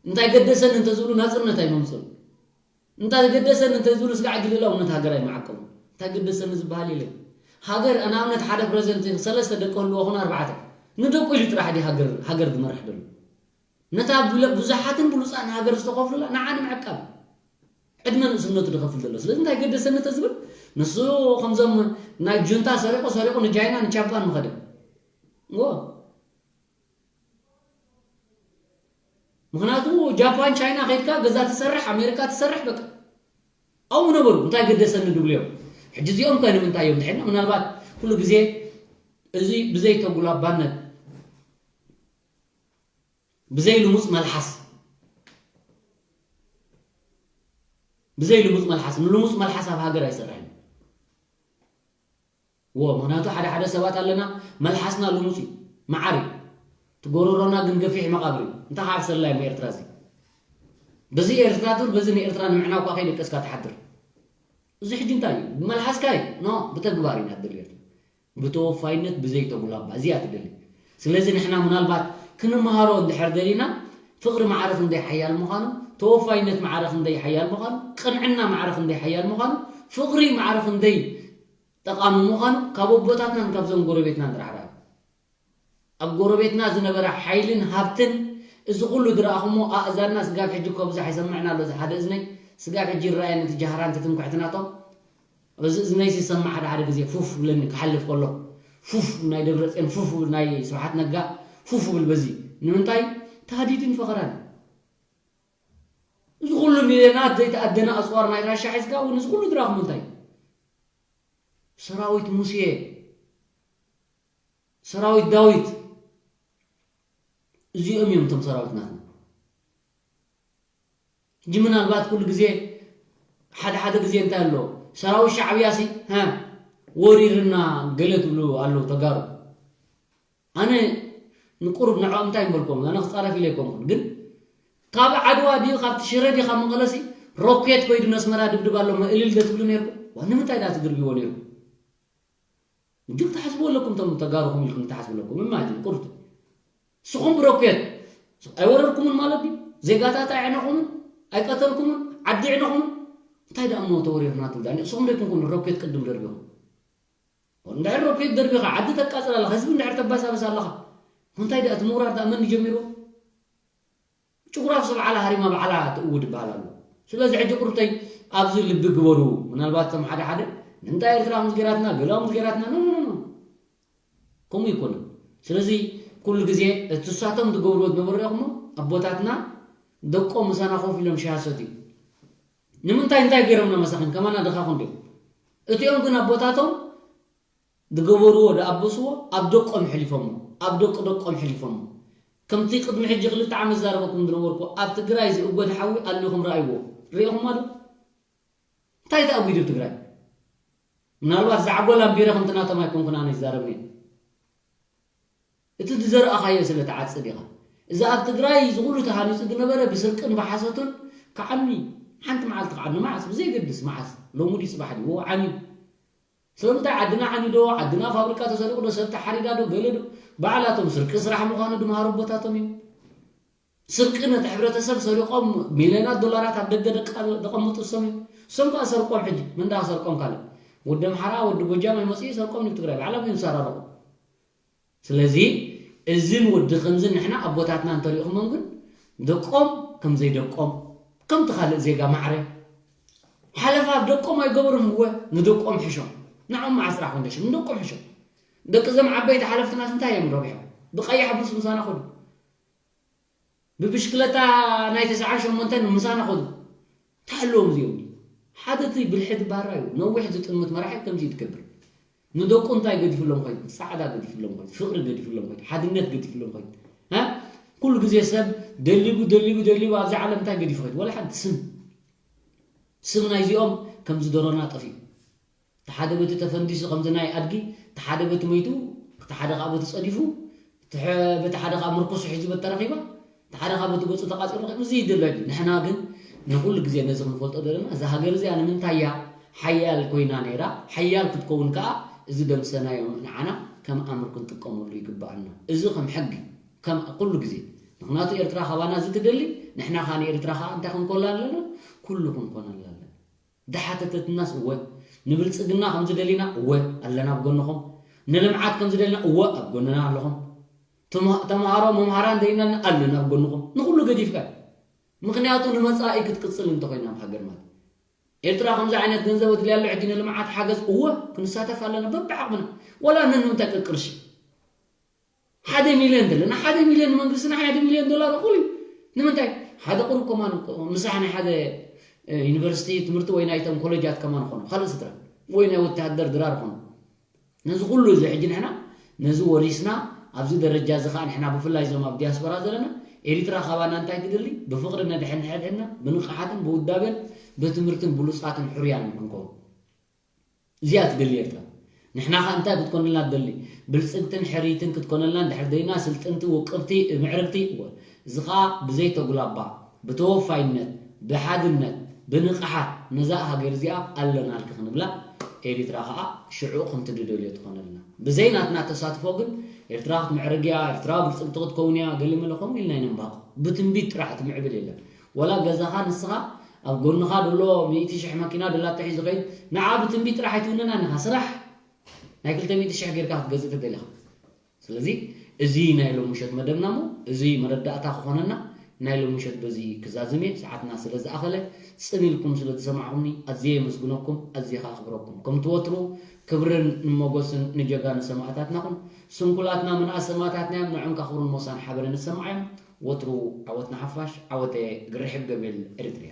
እንታይ ገደሰኒ እንተዝብሉ ናጽነት ኣይመምጽኡ። እንታይ ገደሰኒ እንተዝብሉ ስጋዕ ግልላውነት ሃገር ኣይመዓቀቡ። እንታይ ገደሰኒ ዝበሃል የለን። ሃገር ንኣብነት ሓደ ፕረዚደንት ሰለስተ ደቂ ህልዎ ኹን ኣርባዕተ ንደቁ ኢሉ ጥራሕ ድዩ ሃገር፣ ሃገር ዝመርሕ ዘሎ? ነታ ብለ-፣ ብዙሓትን ብሉጻን ሃገር ዝተኸፍሉላ ንዓ ንምዕቃብ ዕድመ ንእስነቱ ዝኸፍል ዘሎ። ስለዚ እንታይ ገደሰኒ ተዝብል ንሱ ከምዞም ናይ ጁንታ ሰሪቑ ሰሪቑ ንጃይና ንጃፓን ምኸደ። እዎ። ምኽንያቱ ጃፓን ቻይና ከይድካ ገዛ ትሰርሕ፣ ኣሜሪካ ትሰርሕ፣ በቃ ኣብኡ ነበሩ። እንታይ ገደሰኒ ድብሉ እዮም። ሕጂ እዚኦም ከ ንምንታይ እዮም ድሕና? ምናልባት ኩሉ ግዜ እዚ ብዘይ ተጉላባነት፣ ብዘይ ልሙጽ መልሓስ፣ ብዘይ ልሙጽ መልሓስ፣ ንልሙጽ መልሓስ ኣብ ሃገር ኣይሰርሕን። እዎ፣ ምኽንያቱ ሓደ ሓደ ሰባት ኣለና፣ መልሓስና ልሙጽ እዩ፣ መዓር እዩ። እቲ ጎረሮና ግን ገፊሕ መቓብር እዩ። እንታይ ክዓብሰላ እዮም ኤርትራ እዚ? በዚ ኤርትራ ትብል፣ በዚ ንኤርትራ ንምዕናው እኳ ከይደቀስካ ትሓድር። እዚ ሕጂ እንታይ እዩ? ብመልሓስካ እዩ? ኖ፣ ብተግባር ኢና ትደሊ ኤርትራ። ብተወፋይነት፣ ብዘይ ተጉላባ፣ እዚኣ ትደሊ። ስለዚ ንሕና ምናልባት ክንመሃሮ እንድሕር ደሊና፣ ፍቕሪ ማዕረ ክንደይ ሓያል ምዃኑ፣ ተወፋይነት ማዕረ ክንደይ ሓያል ምዃኑ፣ ቅንዕና ማዕረ ክንደይ ሓያል ምዃኑ፣ ፍቕሪ ማዕረ ክንደይ ጠቓሚ ምዃኑ ካብ ኣቦታትናን ካብዞም ጎረቤትናን ጥራሕ ርኣዩ። ኣብ ጎረቤትና ዝነበረ ሓይልን ሃብትን እዚ ኩሉ ዝረኣኹሞ ኣእዛንና ስጋብ ሕጂ እኮ ብዙሕ ይሰምዕና ኣሎ። እዚ ሓደ እዝነይ ስጋብ ሕጂ ይረኣየኒ እቲ ጃህራን እቲ ትምክሕቲ ናቶም። በዚ እዝነይሲ ይሰማዕ ሓደ ሓደ ግዜ ፉፍ ብለኒ ክሓልፍ ከሎ። ፉፍ ናይ ደብረጽዮን፣ ፉፍ ናይ ስብሓት ነጋ፣ ፉፍ ብል በዚ። ንምንታይ? ታህዲድን ፈኸራን። እዚ ኩሉ ሚልዮናት ዘይተኣደነ ኣጽዋር ናይ ራሻ ሒዝካ እውን እዚ ኩሉ ድራኹም እንታይ? ሰራዊት ሙሴ፣ ሰራዊት ዳዊት፣ እዚኦም እዮም እቶም ሰራዊት ናትና። ሕጂ ምናልባት ኩሉ ግዜ፣ ሓደ ሓደ ግዜ እንታይ ኣሎ፣ ሰራዊት ሻዕብያ ሲ፣ ሃ፣ ወሪርና ገለ ትብሉ ኣለዉ ተጋሩ። ኣነ ንቁሩብ ንዕኦም እንታይ ምበልኩም፣ ኣነ ክጻረፍ ኢለ ኣይኮንኩን፣ ግን ካብ ዓድዋ ድዩ፣ ካብቲ ሽረ ድዩ፣ ካብ መቐለሲ ሮኬት ኮይዱ ነስመራ ድብድብ ኣሎ እሞ እልል ዶ ትብሉ ነይርኩም? ዋ፣ ንምንታይ ደኣ ትድርብዎ ነይርኩም? እጅግ ትሓስቡ ኣለኩም፣ እቶም ተጋሩኹም ኢልኩም ትሓስቡ ኣለኩም። እማጂን፣ ቁርጥ። ንስኹም ብሮኬት ኣይወረርኩምን ማለት ድዩ? ዜጋታት ኣየዕነኹምን? ኣይቀተልኩምን? ዓዲ የዕነኹምን? እንታይ ደኣ እሞ ተወሪርና ትብሉ? ንስኹም ዶ ኣይኮንኩምን ሮኬት ቅድም ደርቢኹም? እንድሕር ሮኬት ደርቢኻ፣ ዓዲ ተቃጽል ኣለኻ፣ ህዝቢ እንድሕር ተባሳብስ ኣለኻ፣ እንታይ ደኣ እቲ ምውራር ደኣ መን ጀሚርዎ? ጭጉራፍ ሰብ ዓላ ሃሪማ ባዕላ ትእውድ ይበሃል ኣሎ። ስለዚ ሕጂ ቁርብተይ ኣብዚ ልቢ ግበሩ። ምናልባት እቶም ሓደ ሓደ ንምንታይ ኤርትራ ከምዚ ገይራትና፣ ገለ ከምዚ ገይራትና፣ ኖ፣ ኖ፣ ኖ፣ ኖ። ከምኡ ኣይኮነን። ስለዚ ኩሉ ግዜ እቲ እሳቶም ዝገብርዎ ዝነበሩ ኢኹሞ፣ ኣቦታትና ደቆም ምሳና ኮፍ ኢሎም ሻሂ ሰትዩ። ንምንታይ እንታይ ገይሮምና መሳኺን? ከማና ድኻኹም ድዮም? እቲኦም ግን ኣቦታቶም ዝገበርዎ፣ ዝኣበስዎ ኣብ ደቆም ሕሊፎሞ፣ ኣብ ደቂ ደቆም ሕሊፎሞ። ከምቲ ቅድሚ ሕጂ ክልተ ዓመት ዝዛረበኩም ዝነበርኩ፣ ኣብ ትግራይ ዝእጎድ ሓዊ ኣሊኹም ረኣይዎ። ርኢኹማ ዶ? እንታይ ተኣጒዱ ኣብ ትግራይ? ምናልባት ዛዕጎል ኣንቢረ ከምቲ ናቶም ኣይኮንኩን ኣነ ይዛረብ ነይረ። እቲ ዝዘራእኻዮ ስለ ትዓጽድ ኢኻ። እዚ ኣብ ትግራይ እዚ ኩሉ ተሃኒጹ ዝነበረ ብስርቅን ብሓሶትን ክዓኒ፣ ሓንቲ መዓልቲ ክዓኒ፣ መዓስ? ብዘየገድስ መዓስ፣ ሎሚ ድዩ ጽባሕ ድዩ፣ ወ-፣ ዓንዩ። ስለምንታይ ዓድና ዓኒዶ፣ ዓድና ፋብሪካ ተሰሪቑ ዶ፣ ሰብ ተሓሪዳ ዶ፣ ገለ ዶ፣ ባዕላቶም ስርቂ ስራሕ ምዃኑ ድምሃሩ ኣቦታቶም እዮም። ስርቂ ነቲ ሕብረተሰብ ሰሪቖም ሚልዮናት ዶላራት ኣብ ደገ ደቃ-፣ ደቐምጡ እሶም እዮም። እሶም ከኣ ሰርቆም ሕጂ፣ መን ደኣ ሰርቆም ካልእ? ወዲ ኣምሓራ፣ ወዲ ጎጃም ኣይመጽኡ ይሰርቆም ንብ ትግራይ፣ ባዕሎም እዮም ዝሰራረቑ። ስለዚ እዝን ወዲ ከምዚ ንሕና ኣቦታትና እንተሪእኹሞም ግን ደቆም ከም ዘይደቆም፣ ከምቲ ካልእ ዜጋ ማዕረ ሓለፋ ኣብ ደቆም ኣይገበሩን። እወ ንደቆም ሕሾም፣ ንዖም መዓስ ጥራሕ ኮንደሽም ንደቆም ሕሾም። ደቂ እዞም ዓበይቲ ሓለፍትናስ እንታይ እዮም ረቢሖም? ብቀይሕ ቡስ ምሳና ኹዱ፣ ብብሽክለታ ናይ ተስዓን ሸሞንተን ምሳና ኹዱ። እንታይ ኣለዎም እዚኦም? ሓደ እቲ ብልሒ ባራ እዩ። ነዊሕ ዝጥምት መራሒ ከምዚ እዩ ትገብር። ንደቁ እንታይ ገዲፍሎም ኮይኑ? ጻዕዳ ገዲፍሎም ኮይኑ፣ ፍቕሪ ገዲፍሎም ኮይኑ፣ ሓድነት ገዲፍሎም ኮይኑ። እ? ኩሉ ግዜ ሰብ ደሊቡ፣ ደሊቡ፣ ደሊቡ ኣብዚ ዓለም እንታይ ገዲፉ ኮይኑ? ወላ ሓንቲ ስም። ስም ናይዚኦም ከምዚ ዶሮና ጠፊኡ። እቲ ሓደ በቲ ተፈንዲሱ ከምዚ ናይ ኣድጊ፣ እቲ ሓደ በቲ መይቱ፣ እቲ ሓደ ከዓ በቲ ጸዲፉ፣ እቲ ሐ-፣ በቲ ሓደ ከዓ ምርኩሱ ሒዙ በቲ ተረኺባ፣ እቲ ሓደ ከዓ በቲ ገጹ ተቃጺሉ ረኺቡ። እዚ ይደሎ ኣይደል? ንሕና ግን ንኹሉ ግዜ ነዚ ክንፈልጦ ዘለና፣ እዛ ሃገር እዚኣ ንምንታይ እያ ሓያል ኮይና ነይራ? ሓያል ክትከውን ከዓ እዚ ደምሰናዮ ንዓና ከም ኣምር ክንጥቀመሉ ይግባኣና። እዚ ከም ሕጊ፣ ከም ኩሉ ግዜ። ምኽንያቱ ኤርትራ ካባና እዚ ትደሊ፣ ንሕና ከዓ ንኤርትራ ከዓ እንታይ ክንኮላ ኣለና? ኩሉ ክንኮነላ ኣለና። ድሓተተትናስ እወ፣ ንብልጽግና ከም ዝደሊና እወ፣ ኣለና ኣብ ጎንኹም። ንልምዓት ከም ዝደሊና እወ፣ ኣብ ጎንና ኣለኹም። ተማ-፣ ተምሃሮ መምሃራን ደሊና ኣለና ኣብ ጎንኹም። ንኹሉ ገዲፍካ። ምኽንያቱ ንመጻኢ ክትቅጽል እንተኾይና ኣብ ሃገር ማለት። ኤርትራ ከምዚ ዓይነት ገንዘብ ኣድልያ ኣሎ ሕጂ ንልምዓት ሓገዝ እወ፣ ክንሳተፍ ኣለና በብዓቕምና። ወላ ነንምንታይ ቅርሺ። ሓደ ሚልዮን ዘለና፣ ሓደ ሚልዮን መንግስትና ሓደ ሚልዮን ዶላር እኹል እዩ። ንምንታይ? ሓደ ቁሩብ ከማን ምሳሕ ናይ ሓደ፣ እ፣ ዩኒቨርሲቲ ትምህርቲ ወይ ናይቶም ኮሌጃት ከማን ኾኑ፣ ካልእ ስድራ ወይ ናይ ወተሃደር ድራር ኾኑ። ነዚ ኩሉ እዚ ሕጂ ንሕና ነዚ ወሪስና ኣብዚ ደረጃ እዚ ኸዓ ንሕና ብፍላይ እዞም ኣብ ዲያስፖራ ዘለና ኤሪትራ ካባና እንታይ ትደሊ? ብፍቕሪ ነድሕን ሕድሕድና ብንቕሓትን ብውዳቤን ብትምህርትን ብሉጻትን ሕሩያን ክንከውን። እዚኣ ትደሊ ኤርትራ። ንሕና ኸ እንታይ ክትኮነልና ትደሊ? ብልጽግትን ሕርይትን ክትኮነልና እንድሕር ደይና ስልጥንቲ፣ ውቅብቲ፣ ምዕርግቲ፣ እወ፣ እዚ ኸኣ ብዘይ ተጉላባ፣ ብተወፋይነት፣ ብሓድነት፣ ብንቕሓት ነዛ ሃገር እዚኣ ኣለናልኪ ክንብላ፣ ኤሪትራ ኸኣ ሽዑ ከምቲ ድደልዮ ትኾነልና። ብዘይ ናትና ተሳትፎ ግን ኤርትራ ክትምዕርግ እያ፣ ኤርትራ ብልጽግቲ ክትከውን እያ፣ ገለ መለ ከምኡ ኢልና ኣይነንባቑ። ብትንቢት ጥራሕ ትምዕብል የለን። ወላ ገዛኻ ንስኻ ኣብ ጎንኻ ደሎ ሚእቲ ሽሕ መኪና ደላቶ ሒዙ ኸይድ፣ ንዓ ብትንቢት ጥራሕ ኣይትውንናን ኢኻ። ስራሕ ናይ ክልተ ሚእቲ ሽሕ ጌርካ ክትገዝእ ተደሊኻ። ስለዚ እዚ ናይ ሎሚ ምሸት መደብና እሞ እዚ መረዳእታ ክኾነና ናይ ሎሚ ምሸት በዚ ክዛዝም እየ። ሰዓትና ስለ ዝኣኸለ ጽን ኢልኩም ስለ ዝሰማዕኹምኒ ኣዝየ የመስግነኩም፣ ኣዝየ ከኣ ኣኽብረኩም። ከምቲ ወትሩ ክብርን ንሞገስን ንጀጋኑ ሰማእታትና ኹን። ስንኩላትና ምንኣስ ሰማእታትና እዮም፣ ንዕም ከኣ ክብርን ሞሳን ሓበረ ንሰማዕ እዮም። ወትሩ ዓወት ንሓፋሽ፣ ዓወተ ግርሕብ ገቤል ኤሪትሪያ።